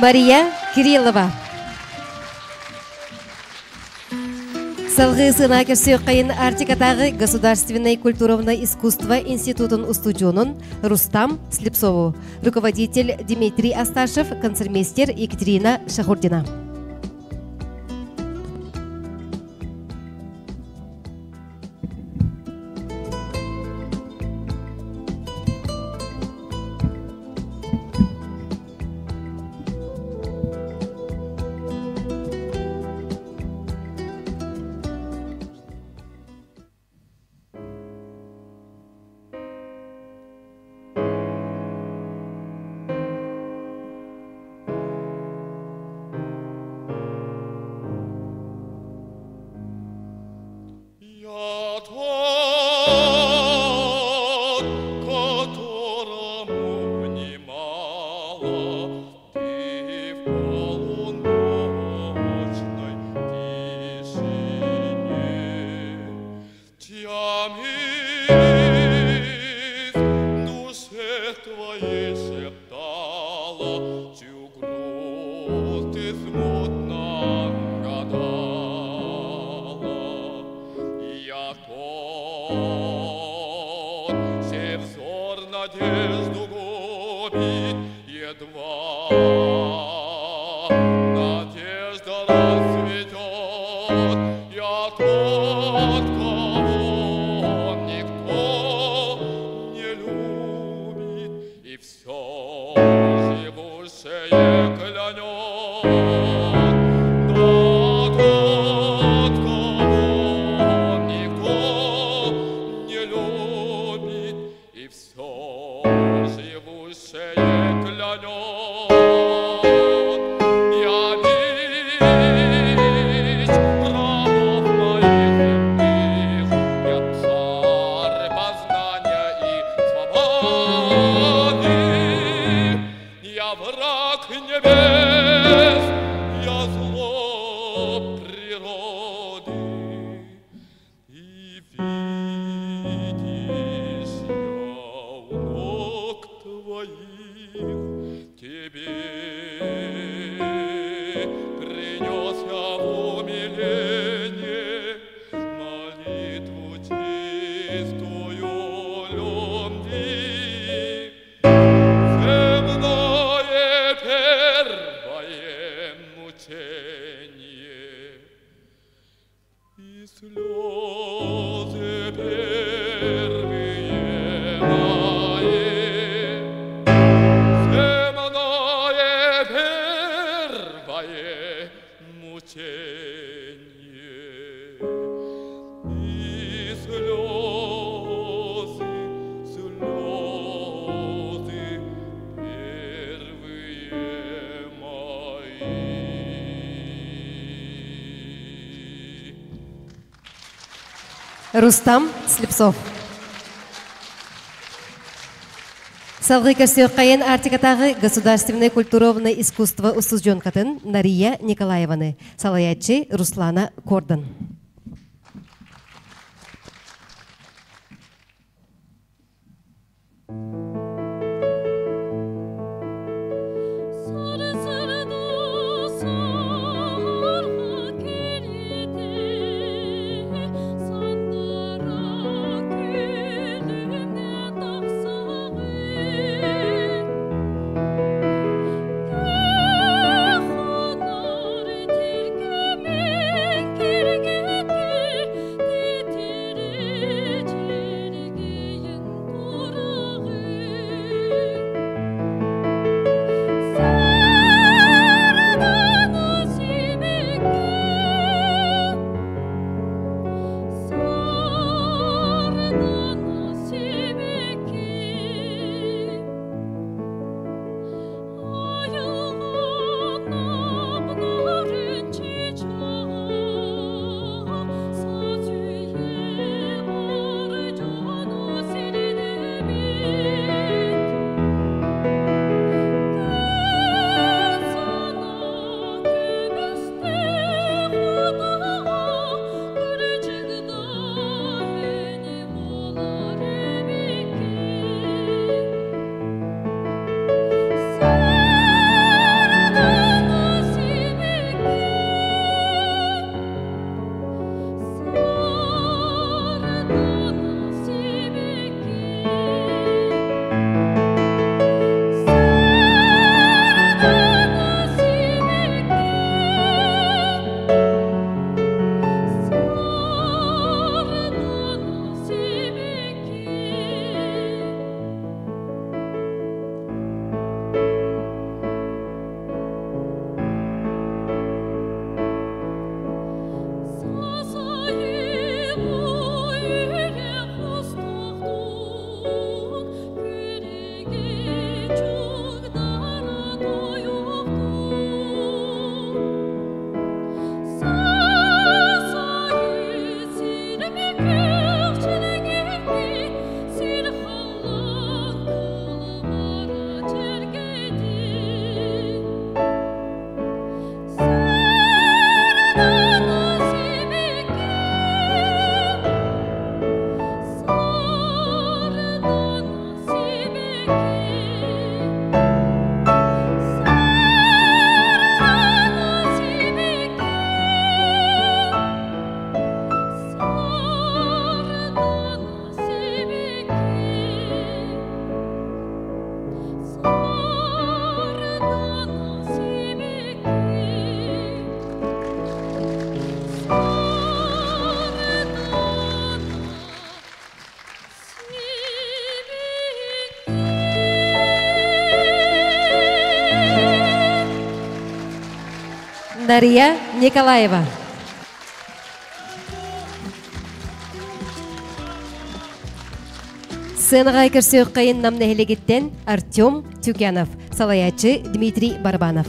Мария Кириллова. Салгыы сыанаҕа көрсүөххэйин Арктикатааҕы государственнай культурное искусство институтун устудьуонун Рустам Слепцову, руководитель Дмитрий Асташев, концертмейстер Екатерина Шахурдина. Я тот, которому внимала ты в полуночной тишине, чья мысль душе твоей шептала, чью грусть ты смутно гадала. Я тот, чей взор надежду губит, едва надежда расцветет. Я тот, кого никто не любит, и все живущее клянет. Да тот, кого никто не любит, и все живущее клянет. Я бич рабов моих земных, я царь познания и свободы, я враг небес, я зло природы. И видишь, я у ног твоих тебе принес я в умиление молитву чистую любви. Земное первое мучение и слезы первые мои, земное первое мучение и слезы, слезы первые мои. Рустам Слепцов. Салгыы көрсүөххэйин Арктикатааҕы государственное культурное искусство устудьуонкатын Нария Николаеваны, салайааччы Руслана Кордон. Кирге Нария Николаева. Сыанаҕа көрсүөххэйин Нам нэһилиэгиттэн Артем Тюкянов, салайааччы Дмитрий Барабанов.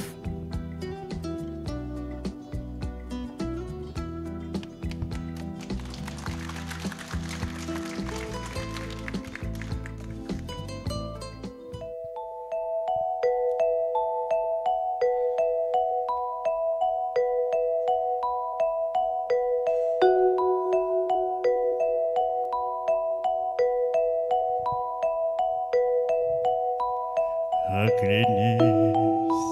Оглянись,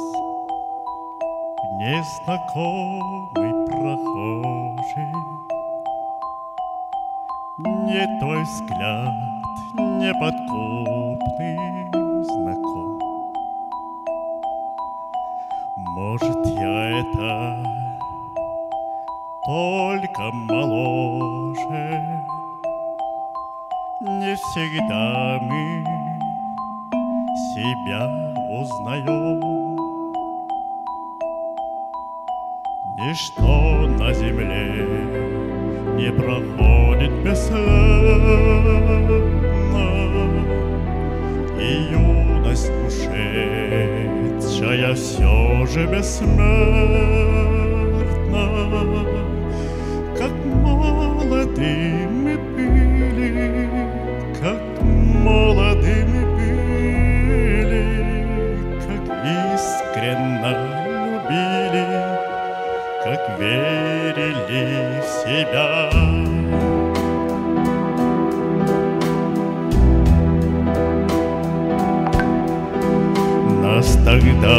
незнакомый прохожий, Не твой взгляд, неподкупный знаком. Может, я это только моложе, Не всегда мы себя узнаем. Ничто на земле не проходит бесследно, И юность ушедшая все же бессмертна. Как молоды мы были, как молоды мы были, Как искренно любили, как верили в себя. Нас тогда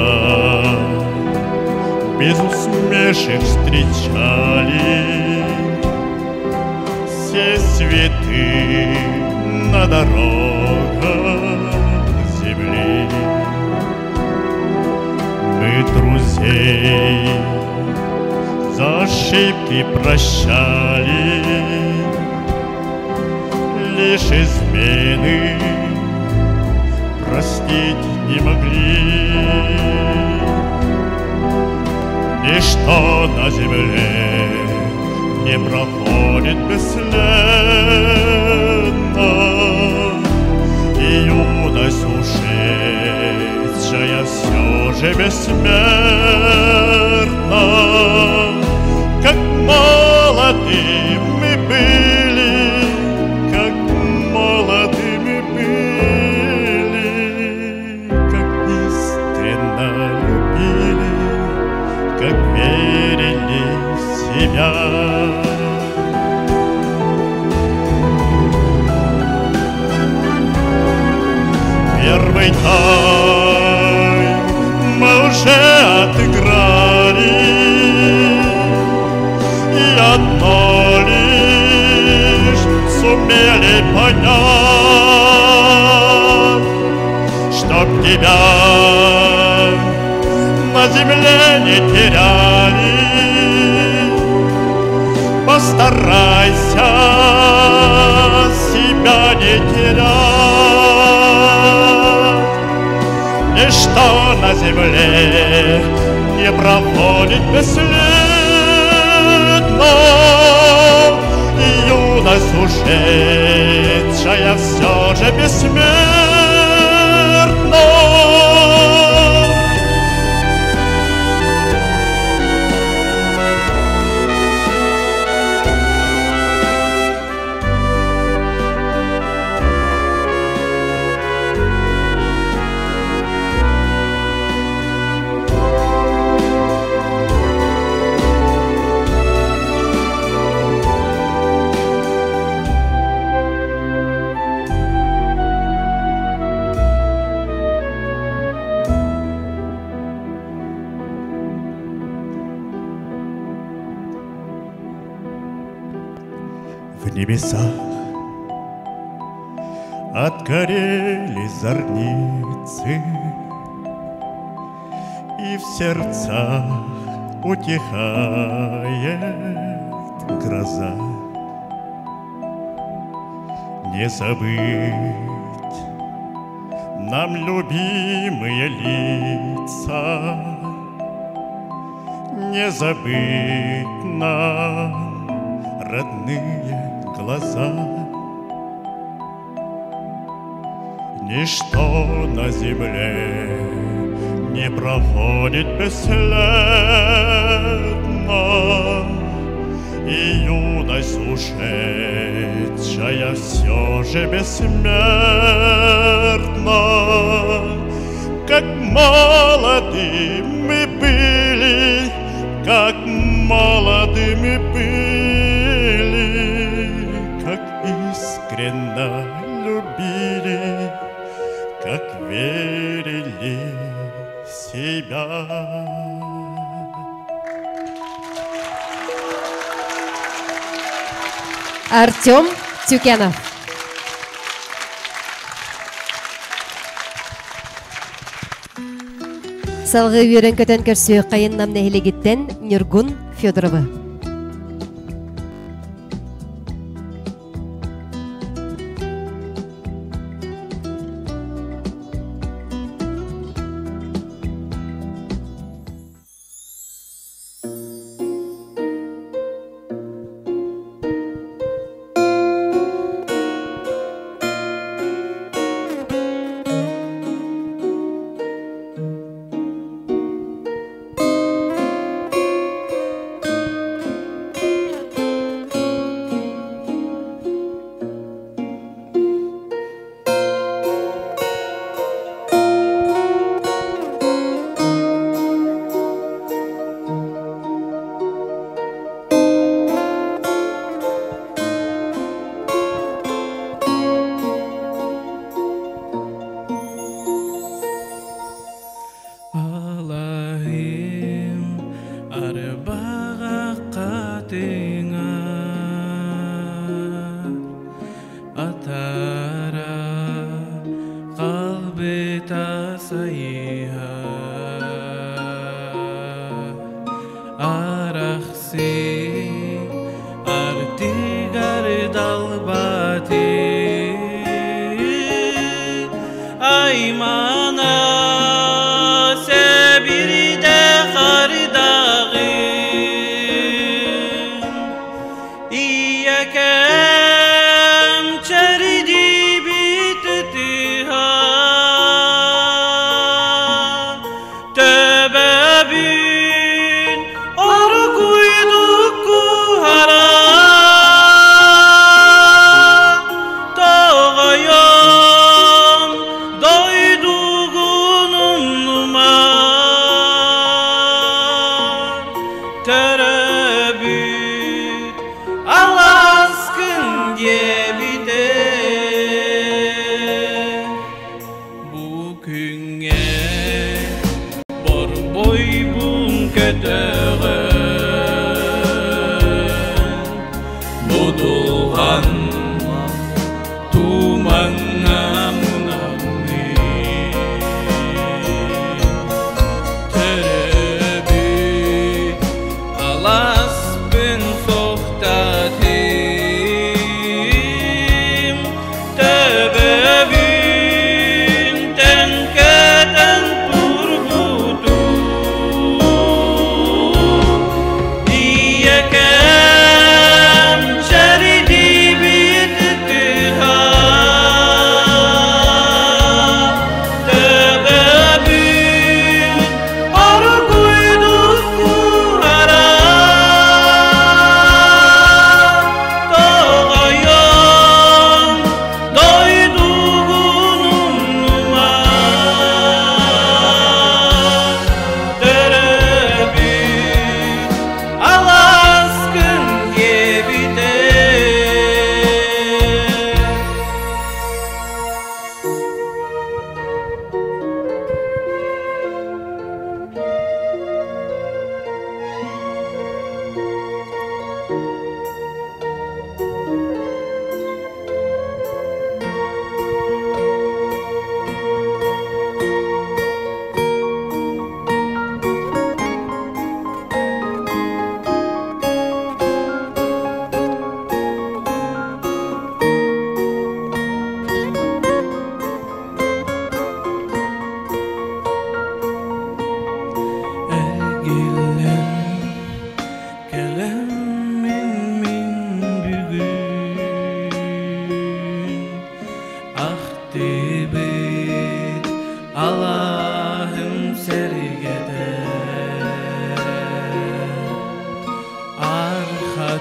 без усмешек встречали Все цветы на дорогах земли. Мы друзей за ошибки прощали, Лишь измены простить не могли. Ничто на земле не проходит бесследно, И юность ушедшая все же бессмертна. Как молоды мы были, как молоды мы были, Как искренно любили, как верили в себя. Первый тайм мы уже отыграли, И одно лишь сумели понять, Чтоб тебя на земле не теряли. Постарайся себя не терять. Ничто на земле не проходит бесследно, И юность ушедшая все же бессмертна. В небесах отгорели зорницы, И в сердцах утихает гроза. Не забыть нам любимые лица, Не забыть нам родные глаза. Ничто на земле не проходит бесследно, И юность ушедшая все же бессмертна. Как молоды мы были, как молоды мы были, Как искренно любили, как верили в себя. Артем Тюкянов. Салгыы үөрэн-көтөн көрсүөххэйин Нам нэһилиэгиттэн Ньургун Федоровы. Алаһым арбаҕа хатыҥа Атара халбыта сайыһа Арахсы артыгар далбаты Аймана себирде хардаҕы Иякем чэрдибит тыһа Төбөбүн оргуйдук куһара Тоҕойом дойдугун умнумар Төрөбүт аласкын диэбитэ Бу күҥҥэ борбойбун көтөҕөн Будулҕан тумаҥҥа мунаммын Төрөбүт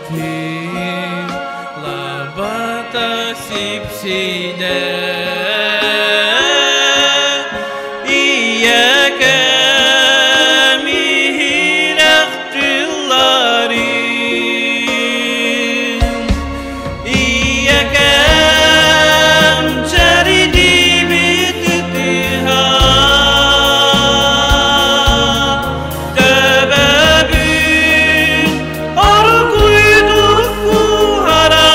Хатын лабата сипсиде Iyeke mihirek Iyyekem çeridi bittiha Tebebün arguyduk hara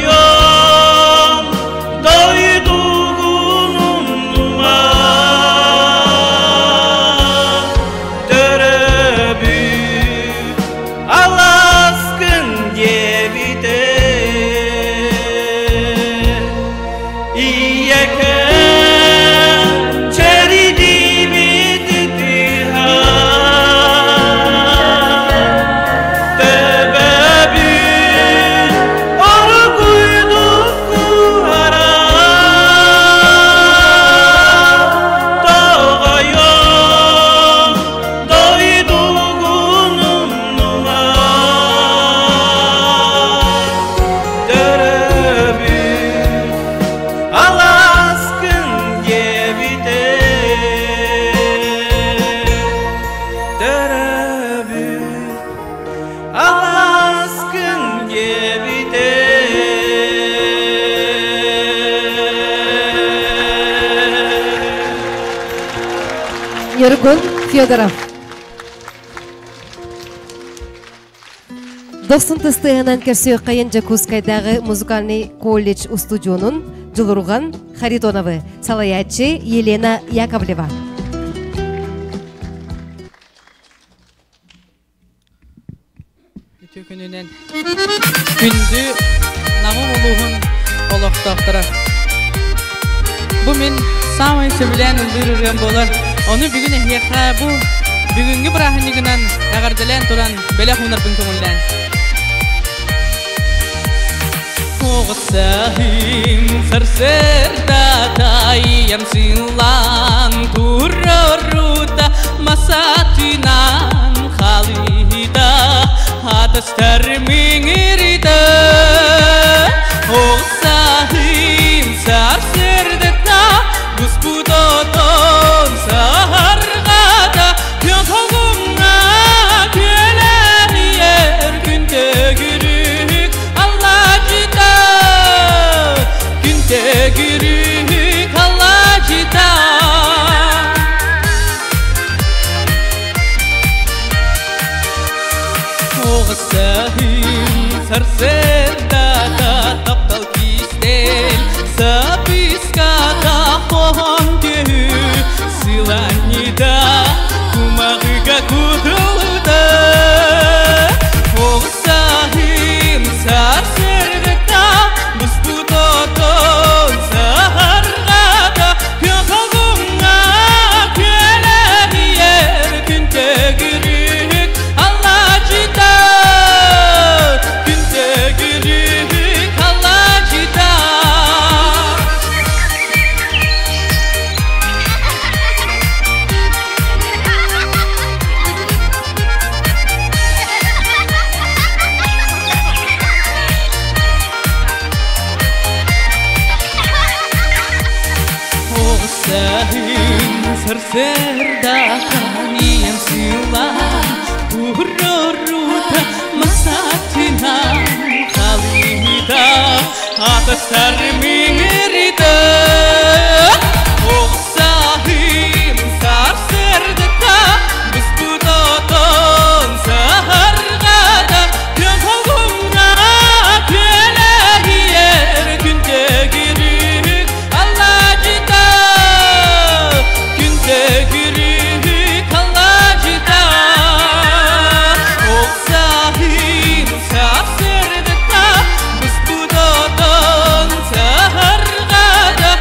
Tağayam dayduğunum duman Törebüt Alaskın diye İyyekem çeridi bittiha Tebebün arguyduk hara Tağayam dayduğunum numan Törebüt Alaskın diye Törebüt Alaskın diye Нюргун Федоров. Дохсун тыстыгынан көрсөй Жакускайдағы музыкальный колледж устудионун Жулурган Харитоновы, салаячы Елена Яковлева. Үтө күнүнен күндү намым улуһун олохтоохтора. Бу мин самый сөбүлээн ыллыыр ырыам буолар. Ону бүгүн эһиэхэ бу бүгүҥҥү бырааһынньыгынан эҕэрдэлээн туран бэлэх уунарбын көҥүллээн. Оҕусаһым сарсырда тайям сылан турурута масатынан халыта атастар миңирде Оғысаһым сарсырда Гуспутотон саргада Йотогумна күләр күнде күрүк Алла жита Күнде күрүк Алла жита. Оғысаһым сарсырда таптал кистел Саписката хохон кеһү Сыланида кумагыга кутулда Оғысаһым сарсырда Буспутотон саргада Йотогумна күләр күнде күрүк Алла жита Күнде күрүк Алла жита. Оғысаһым сарсырда таниям сылан Турурута масатынан халыта Атастар миңирде Оғысаһым сарсырда Буспутотон саргада Йотогумна күләр күнде күрүк Алла жита Күнде күрүк Алла жита. Оғысаһым сарсырда Буспутотон саргада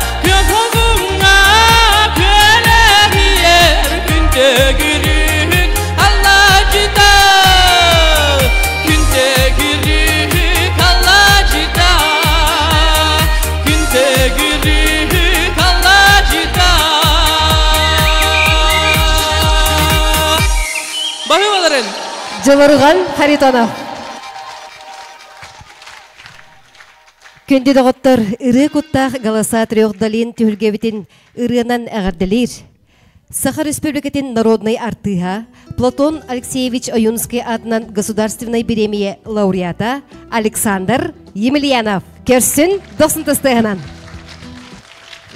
Баһыыбаларын! Дьулурҕан Харитонов. Күндү доҕоттор, ырыа куттаах Голоса трех долин түһүлгэбитин ырыанан эҕэрдэлиир. Саха Республикатын народнай артыыһа Платон Алексеевич Ойунский аатынан государственнай бириэмийэ лауреата Александр Емельянов. Көрсүн дохсун тастыһынан.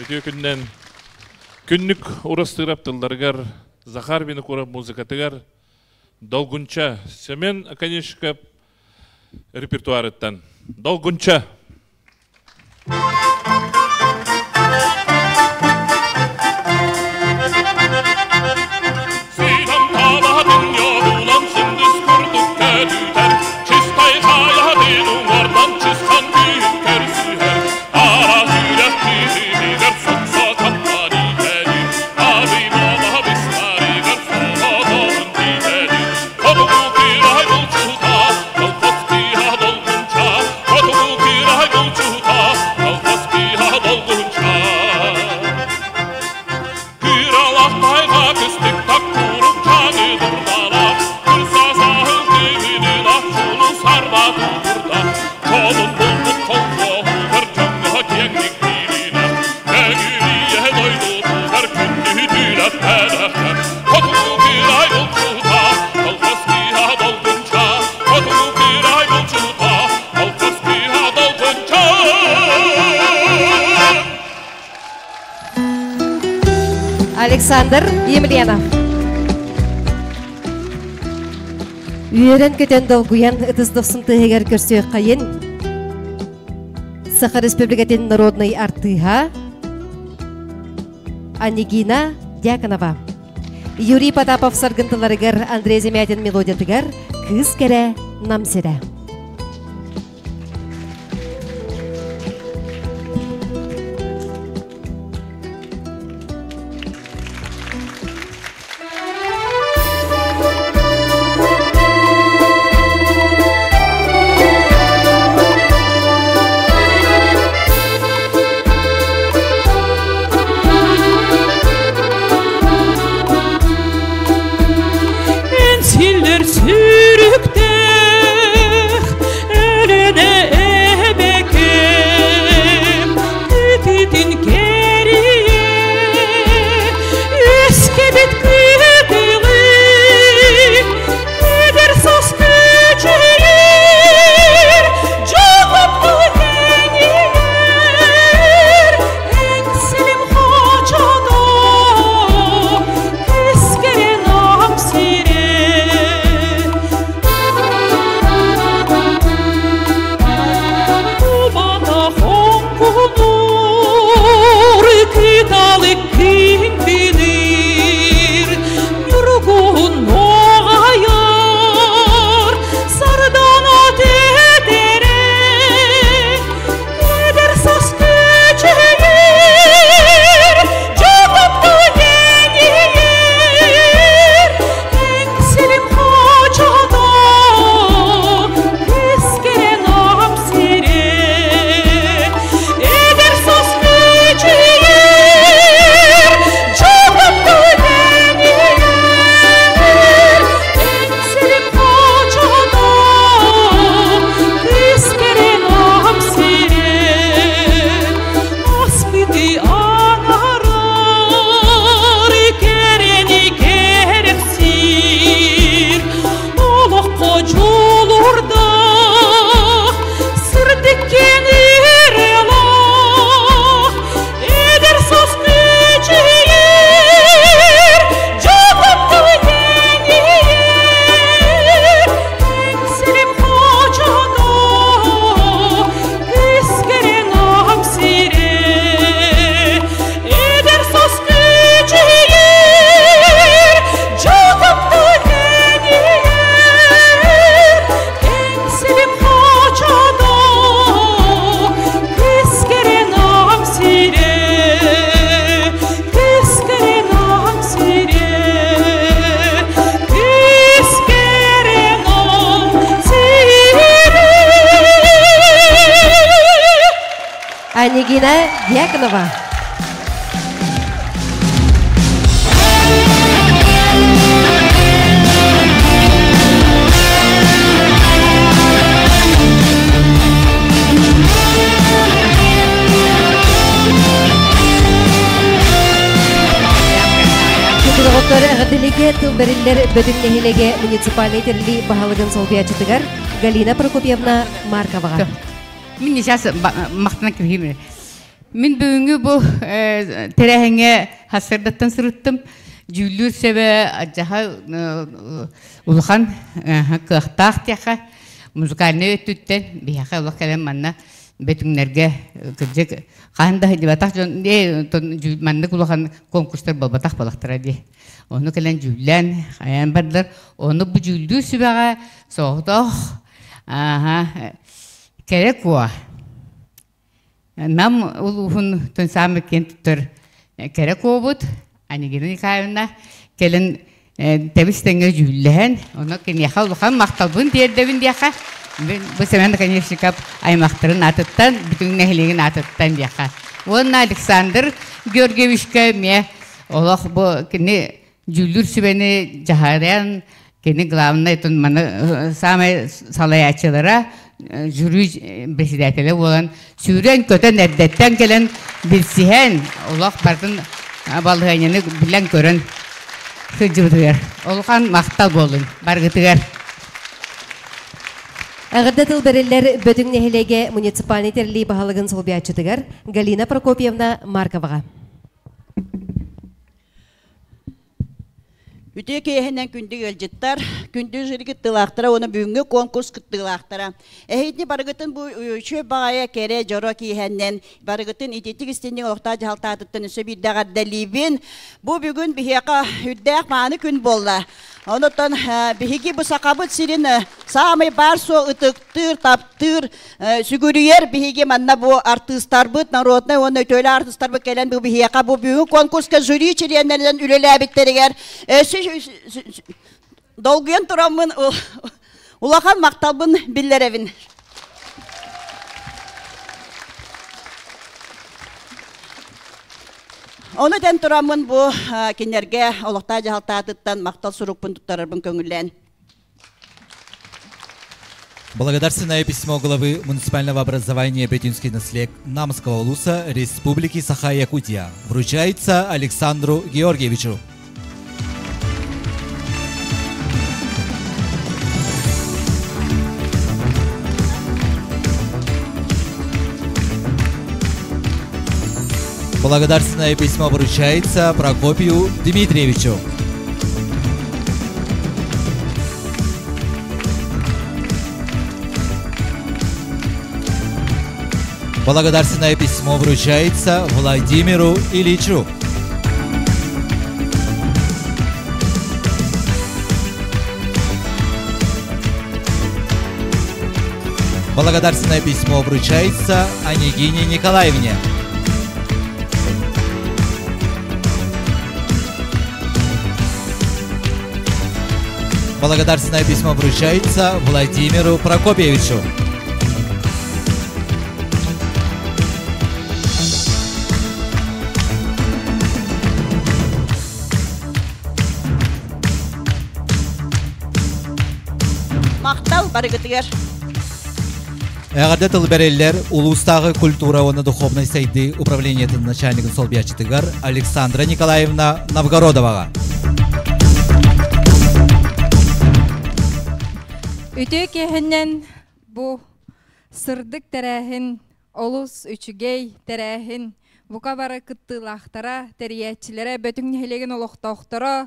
Үтүө күннэн күннүк урастыырап тылларыгар Захар Винокуров музыкатыгар Долгунча Семен Оконешников репертуарыттан Долгунча. Сыйдам табатын йолунан сындыс курдук көтүтэр, Чистай хаятын уҥуордан чысхан күүһүн көрсүһэр, Араас үрэх кыыһыгар сохсо таптан итэли, Абый буола быстарыгар соҕотоҕун титэли, Хотугу кыырай булчута, колхоз кыыһа долгунча, Хотугу кыырай булчута, колхоз кыыһа долгунча. Кыралах тайга кыстык так курук чаңы дурдалах, Кырса саһыл кыһынына чулу сарба тутурда, Чолун булбут колхоһугар дьоҥҥо киэҥник билинэр, Көҥүлүйэ дойдутугар күндү түлэппэтэхтэр. Хотугу кырай булчута, колхоз кыыһа долгунча, Хотугу кырай булчута, колхоз кыыһа долгунча. Александр Емельянов. Үөрэн көтөн долгуйан ытыс дохсун тыһыгар көрсүөххэйин. Саха Республикатын народнай артыыһа Анигина Дьяконова. Юрий Потапов саргынтыларыгар Андрей Замятин мелодиятыгар Кыыс кэрэ Нам сирэ. Энсиллер сүрүктэх өлөнө эбекем күтүтүн кэрийэ үскэбит кытылы эдэр сос күчүрүр жогопту кеңиер эңсилим хочодо кескерен ам сире Кубата хоҥкунуур кыталык киҥкиниир ньургуһун нуоҕайар сардана тэтэрэ эдэр саас күчүһүр дьоҕопту кэҥиир эҥсилим хочото кэскэрэн ам сирэ эдэр саас күчүһүр дьоҕопту кэҥиир эҥсилим хочото кэскэрэн ам сирэ аспыты анарар кэрэни кэрэхсиир олоххо дьулуурдаах сырдык киэҥ ырыалаах эдэр саас күчүһүйэр дьоҕопту кэҥиир эҥсилим хочото кэскэрэн ам сирэ эдэр саас күчүһүйэр дьоҕопту кэҥиир эҥсилим хочото кэскэрэн ам сирэ кэскэрэн ам сирэ кэскэрэн ам сирэ. Анигина Дьяконова. Оттор эҕэрдэлигэ тыл бэриллэр Бөтүҥ нэһилиэгэ муниципальнай тэриллии баһылыгын солбуйааччытыгар Галина Прокопьевна Марковаҕа. Мин сейчас махтана киһим. Мин бүгүҥҥү бу тэрээһиҥҥэ сарсыардаттан сырыттым. Дьүүллүүр сөбө адьаһа улахан кыахтаах диэхэ музыкальнай өттүттэн биһиэхэ олох кэлэн манна бөтүҥнэргэ кырдьык хаһан да сылдьыбатах дьон маннык улахан конкурстар буолбатах буолахтара дии. Ону кэлэн дьүүллээн хайаан бардылар. Ону бу дьүүллүүр сүбэҕэ соҕотох кэрэ куо Нам улууһун саамай киэн туттар кэрэ куобут Анегина Николаевна кэлин тэбис тэҥҥэ дьүүллэһэн, ону киниэхэ улахан махталбын тиэрдэбин диэхэ, бу Семен Наконечников аймахтарын аатыттан, бүтүн нэһилиэгин аатыттан диэхэ. Уонна Александр Георгиевичка эмиэ олох бу кини дьүүллүүр сүбэни дьаһайан, кини главный маны самай салайааччылара жюри председателэ буолан сүүрэн-көтөн эрдэттэн кэлэн билсиһэн олох бартын балаһыанньаны билэн көрөн сылдьыбытыгар улахан махтал буоллун баргытыгар. Эҕэрдэ тыл бэриллэр Бөтүҥ нэһилиэгэ муниципальнай тэриллии баһылыгын солбуйааччытыгар Галина Прокопьевна Марковаҕа. Үтүө киэһэнэн күндү ыалдьыттар, күндү жюри кыттыылаахтара уонна бүгүҥҥү конкурс кыттыылаахтара. Эһиги барыгытын бу үчүгэй баҕайы кэрэ дьоро киэһэннэн барыгытын ититик истинник олохтоох дьаһалтаатыттан өссө биирдэ эҕэрдэлиибин. Бу бүгүн биһиэхэ үрдээх мааны күн буолла. Онотон биһиги бу Сахабыт сирин саамай баар суох ытыктыыр, таптыыр, сүгүрүйэр биһиги манна бу артыыстарбыт, народнай уонна үтүөлээх артыыстарбыт кэлэн бу биһиэхэ бу бүгүн конкурска жюри чилиэннэринэн үлэлээбиттэригэр өссө долгуйан тураммын улахан махталбын биллэрэбин. Ону этэн тураммын бу кинилэргэ олохтоох дьаһалтаатыттан махтал сурукпун туттарарбын көҥүллээн. Благодарственное письмо главы муниципального образования Бетюнский наслег Намского улуса Республики Саха-Якутия вручается Александру Георгиевичу. Благодарственное письмо вручается Прокопию Дмитриевичу. Благодарственное письмо вручается Владимиру Ильичу. Благодарственное письмо вручается Анегине Николаевне. Благодарственное письмо вручается Владимиру Прокопьевичу. Махтал барыгытыгар. Эҕэрдэ тыл бэриллэр улуустааҕы культура уонна духовнай сайдыы управлениетын начальнигын солбуйааччытыгар Александра Николаевна Новгородоваҕа. Үтүө киэһэннэн бу сырдык тэрээһин олус үчүгэй тэрээһин бука бары кыттыылаахтара, тэрийээччилэрэ, Бөтүҥ нэһилиэгин олохтоохторо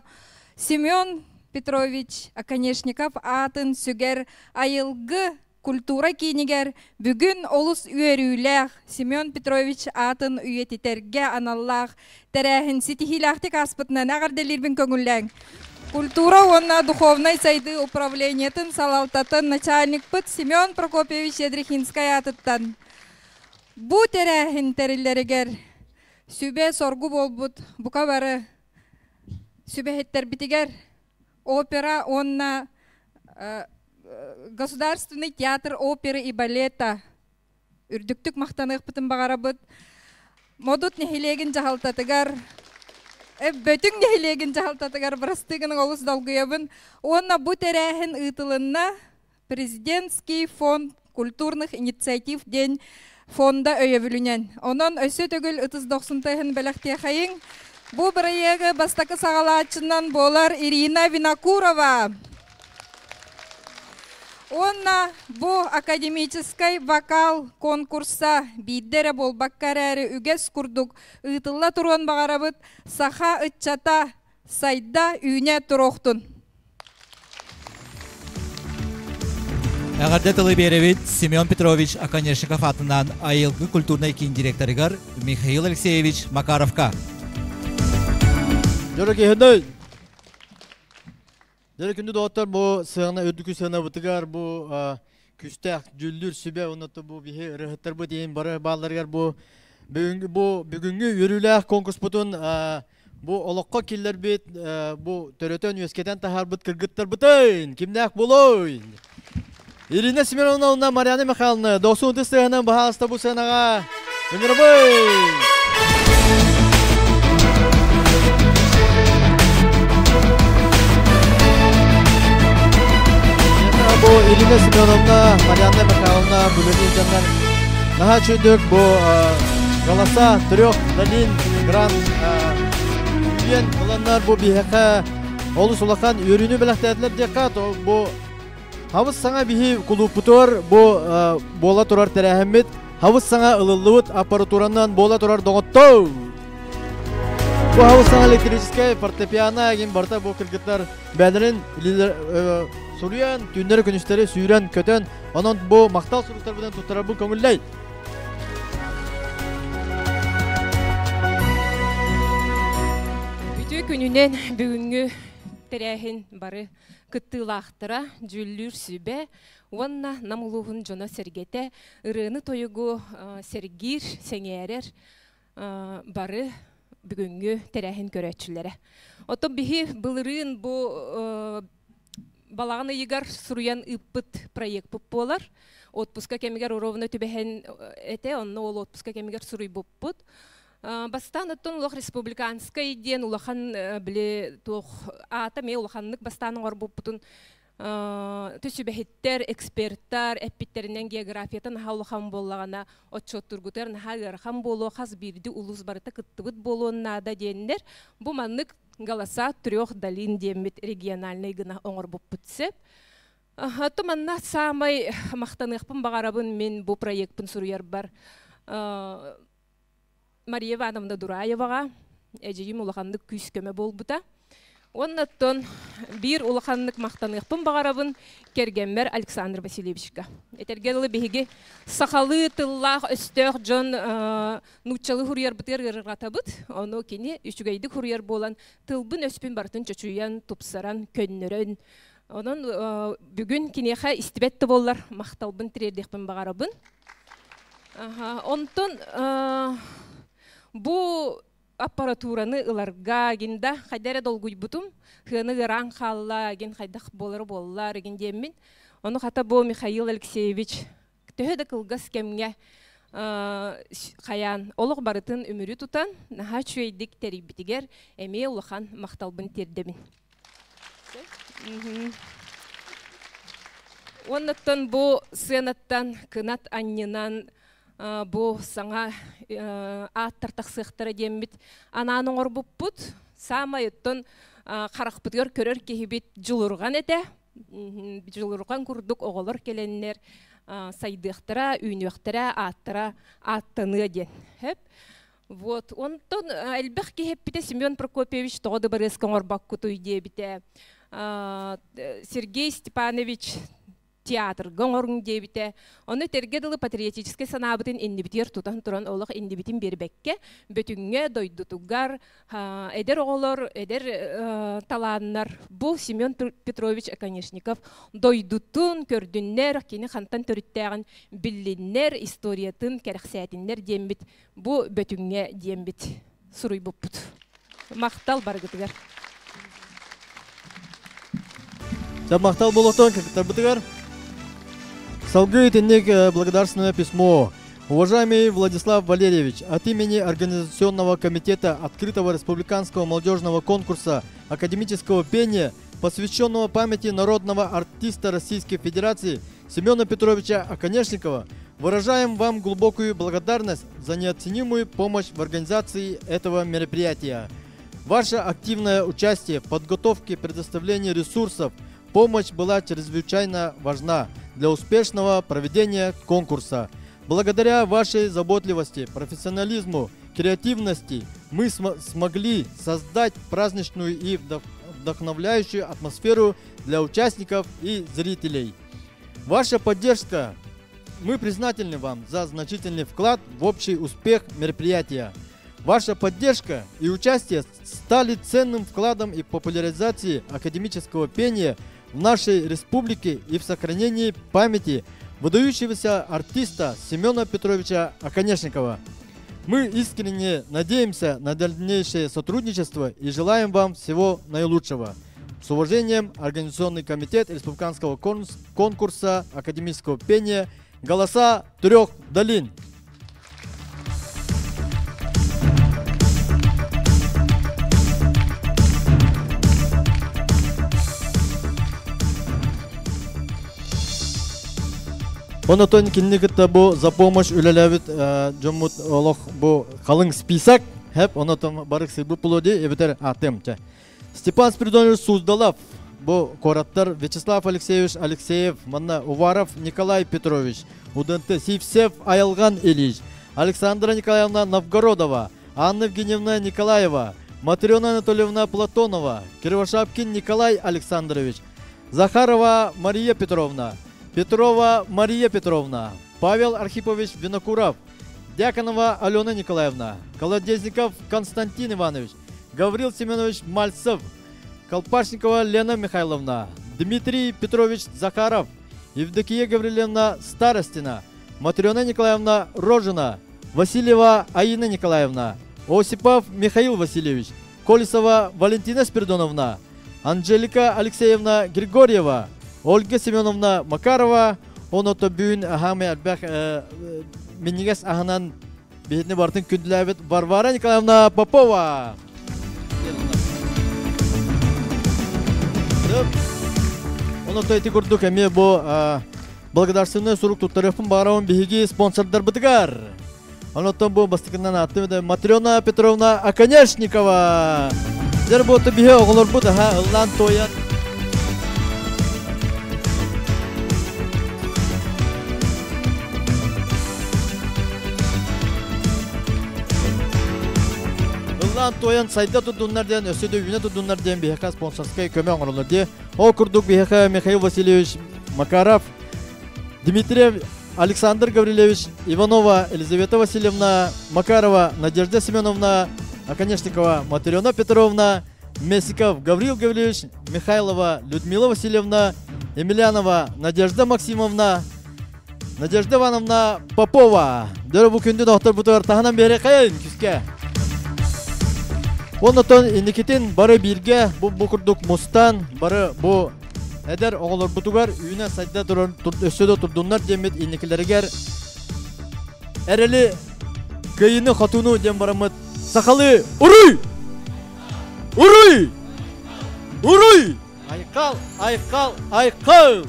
Семен Петрович Оконешников аатын сүгэр айылгы культура киинигэр бүгүн олус үөрүүлээх Семен Петрович аатын үйэтитэргэ аналлаах тэрээһин ситиһиилээхтик ааспытынан эҕэрдэлиирбин көҥүллээҥ. Культура уонна духовнай сайдыы управлениетын салалтатын начальникпыт Семен Прокопьевич Ядрихинскай аатыттан бу тэрээһин тэриллэригэр сүбэ-соргу буолбут бука бары сүбэһиттэрбитигэр опера уонна Государственный театр оперы и балета үрдүктүк махтаныахпытын баҕарабыт. Модут нэһилиэгин дьаһалтатыгар, Бөтүҥ нэһилиэгин дьаһалтатыгар бырастыы гының олус долгуйабын. Уонна бу тэрээһин ыытылынна Президентский фонд культурных инициатив диэн фонда өйөбүлүнэн. Онон өссө төгүл ытыс дохсун тыаһын бэлэхтиэхэйиҥ. Бу бырайыагы бастакы саҕалааччынан буолар Ирина Винокурова. Уонна бу академическай вокал конкурса биирдэ эрэ буолбакка эрээри үгэс курдук ыытылла туруон баҕарабыт саха ыччата сайда үүнэ туруохтун. Эҕэрдэ тылы биэрэбит Семен Петрович Оконешников аатынан Айылгы культурнай киин директорыгар Михаил Алексеевич Макаровка. Дьоро киһинэй! Дьоро күндү доҕоттор, бу сыана үрдүкү сыанабытыгар бу күстээх дьүллүүр сүбэ уонна бу биһи ырыһыттарбыт иһин бары баалларыгар бу бүгүҥҥү бу бүгүҥҥү үөрүүлээх конкурспутун Бу олоххо киллэрбит, бу төрөтөн үөскэтэн таһаарбыт кыргыттарбытын кимнээх буолуой? Ирина Семеновна уонна Марьяна Михайловна досуун тыс тыаһынан баһаалыста бу сыанаҕа ыҥырабын! Бу Ирина Семеновна, Марьяна Михайловна бүгүн дьоннор наһаа үчүгдүк бу голоса трех долин гран диэн ыланнар бу биһиэхэ олус улахан үөрүүнү бэлэхтээтилэр диэххэ бу хабыс саҥа биһи кулууппутугар бу буола турар тэрээһиммит хабыс саҥа ылыллыбыт аппаратуранан буола турар доҕоттоо бу хабыс саҥа электрическэй фортепиано эгин барыта бу кыргыттар бээлэрин суруйан түүннэри күнүстэри сүүрэн көтөн онон бу махтал суруктарбытын туттарарбын көҥүллэй Үтүө күнүнэн бүгүҥҥү тэрээһин бары кыттыылаахтара, дьүүллүүр сүбэ уонна Нам улууһун дьоно-сэргэтэ ырыаны-тойугу сэргиир, сэҥээрэр бары бүгүҥҥү тэрээһин көрөөччүлэрэ. Оттон биһи былырыын бу балаҕан ыйыгар суруйан ыыппыт проекпыт буолар. Отпуска кэмигэр ровно түбэһэн этэ, онно ол отпуска кэмигэр суруйбуппут. Бастаан оттон улах республиканскай диэн улахан били туох аата эмиэ улаханнык бастаан оҥорбуппутун сүбэһиттэр, эксперттар эппиттэринэн географията наһаа улахан буоллаҕына, отчуоттургутугар наһаа ыарахан буолуо, хас биирдии улуус барыта кыттыбыт буолуон наада диэннэр, бу маннык голоса трех долин диэммит региональнай гына оҥорбуппут сөп. Ото манна саамай махтаныахпын баҕарабын мин бу проекпын суруйарбар Мария Ивановна Дураеваҕа эдьиийим улаханнык күүс-көмө буолбута. Уонна оттон биир улаханнык махтаныахпын баҕарабын кэргэммэр Александр Васильевичка. Этэргэ дылы биһиги сахалыы тыллаах өстөөх дьон нууччалыы хуруйарбытыгар ыарырҕатабыт. Ону кини үчүгэйдик хуруйар буолан тылбын-өспүн барытын чочуйан, тупсаран, көннөрөн. Онон бүгүн киниэхэ истибэт да буоллар махталбын тириэрдиэхпин баҕарабын. Онтон бу аппаратураны ыларга гин да хайда эрэ долгуйбутум хыаны ыараан хаалла гин хайдах буолара буоллар гин диэммин ону хата бу Михаил Алексеевич төһө да кылгас кэмҥэ хайаан олох барытын үмүрү тутан наһаа үчүгэйдик тэрийбитигэр эмиэ улахан махталбын тиэрдэбин. Уоннаттан бу сыанаттан кынат анньынан бу саҥа ааттар тахсыахтара диэммит анаан оҥорбуппут. Саамай оттон харахпытыгар көрөр киһибит дьулурҕан этэ. Дьулурҕан курдук оҕолор кэлэннэр сайдыахтара, үүнүөхтэрэ, ааттара ааттаныа диэн. Хөп. Вот. Онтон элбэх киһи эппитэ Семен Прокопьевич тоҕо дыбарыаска оҥорбоккутуй диэбитэ. Сергей Степанович театрга оҥоруҥ диэбитэ. Ону этэргэ дылы патриотическай санаабытын иннибитигэр тутан туран олох иннибитин биэрбэккэ Бөтүҥҥэ, дойдутугар эдэр оҕолор, эдэр талааннар бу Семен Петрович Оконешников дойдутун көрдүннэр, кини хантан төрүттээҕин биллиннэр, историятын кэрэхсээтиннэр диэммит Бу Бөтүҥҥэ диэммит суруйбуппут. Махтал барыгытыгар. Ча махтал болотон кыргыттарбытыгар. Салгыы итинник благодарственное письмо. Уважаемый Владислав Валерьевич, от имени Организационного комитета Открытого республиканского молодежного конкурса академического пения, посвященного памяти народного артиста Российской Федерации Семена Петровича Оконешникова, Выражаем вам глубокую благодарность за неоценимую помощь в организации этого мероприятия. Ваше активное участие в подготовке и предоставлении ресурсов, помощь была чрезвычайно важна для успешного проведения конкурса. Благодаря вашей заботливости, профессионализму, креативности мы смогли создать праздничную и вдохновляющую атмосферу для участников и зрителей. Ваша поддержка мы признательны вам за значительный вклад в общий успех мероприятия. Ваша поддержка и участие стали ценным вкладом и популяризации академического пения в нашей республике и в сохранении памяти выдающегося артиста Семена Петровича Оконешникова. Мы искренне надеемся на дальнейшее сотрудничество и желаем вам всего наилучшего. С уважением, Организационный комитет Республиканского конкурса академического пения «Голоса трех долин». Онотон кинини кытта бу за помощь үлэлээбит дьоммут олох бу халыҥ список хэп онотон барык сыйбыт булуо дии эбэтэр аатыам чэ. Степан Спиридонович Суздалов бу куораттар Вячеслав Алексеевич Алексеев манна Уваров Николай Петрович Уданты Сивцев Айылган Ильич Александра Николаевна Новгородова Анна Евгеньевна Николаева Матрена Анатольевна Платонова Кривошапкин Николай Александрович Захарова Мария Петровна Петрова Мария Петровна, Павел Архипович Винокуров, Дьяконова Алена Николаевна, Колодезников Константин Иванович, Гаврил Семенович Мальцев, Колпашникова Лена Михайловна, Дмитрий Петрович Захаров, Евдокия Гаврилевна Старостина, Матрена Николаевна Рожина, Васильева Аина Николаевна, Осипов Михаил Васильевич, Колесова Валентина Спиридоновна, Анжелика Алексеевна Григорьева, Ольга Семеновна Макарова, оното бүгүн ахаме элбэх минньигэс аһынан биһигини барытын күндүлээбит Варвара Николаевна Попова. Оното ити курдук эмиэ бу благодарственный сурук туттарыахпын баҕарабын биһиги спонсордарбытыгар. Онотон бу бастакынан ааттым Матрена Петровна Оконешникова. Дьэр буоту биһи оҕолорбут аха ыллаан туойан Ыллаан туойан сайда турдуннар диэн өссө да үүнэ турдуннар диэн биһиэхэ спонсорскай көмө оҥороллор дии. Ол курдук биһиэхэ Михаил Васильевич Макаров, Дмитриев Александр Гаврильевич Иванова Елизавета Васильевна, Макарова Надежда Семеновна, Оконешникова Матрена Петровна, Месиков Гаврил Гаврильевич, Михайлова Людмила Васильевна, Емельянова Надежда Максимовна, Надежда Ивановна Попова. Дөрө бу күндү доктор бутугар таһынан бере кайын күскә. Онотон инникитин бары бирге бу бу курдук мустан бары бу эдэр оҕолорбутугар үүнэ сайда турар өссө да турдуннар диэммит инникилэригэр эрэли кыайыыны хотууну диэн бараммыт сахалыы уруй! Уруй! Уруй! Айхал! Айхал! Айхал!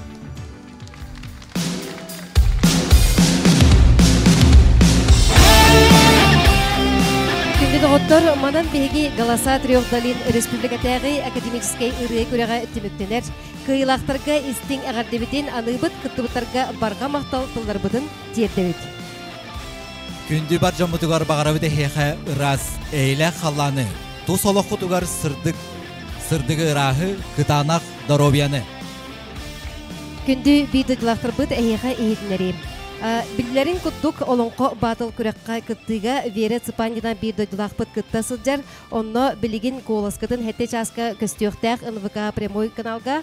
Күндү доҕоттор, манан биһиги Голоса трех долин республикатааҕы академическай ырыа күрэҕэ түмүктэнэр. Кыайыылаахтарга истиҥ эҕэрдэбитин аныыбыт, кыттыбыттарга барҕа махтал тылларбытын тиэрдэбит. Күндү бар дьоммутугар баҕарабыт эһиэхэ ыраас, эйэлээх халлааны, тус олоххутугар сырдык, сырдыгы ырааһы, кытаанах доруобуйаны. Күндү биир дойдулаахтарбыт эһиэхэ иһитиннэриим. Биллэрин курдук, Олоҥхо Батл күрэххэ кыттыыга Вера Цыпандина биир дойдулаахпыт кытта сылдьар. Онно билигин куоласкытын сэттэ чааска көстүөхтээх НВК прямой каналга.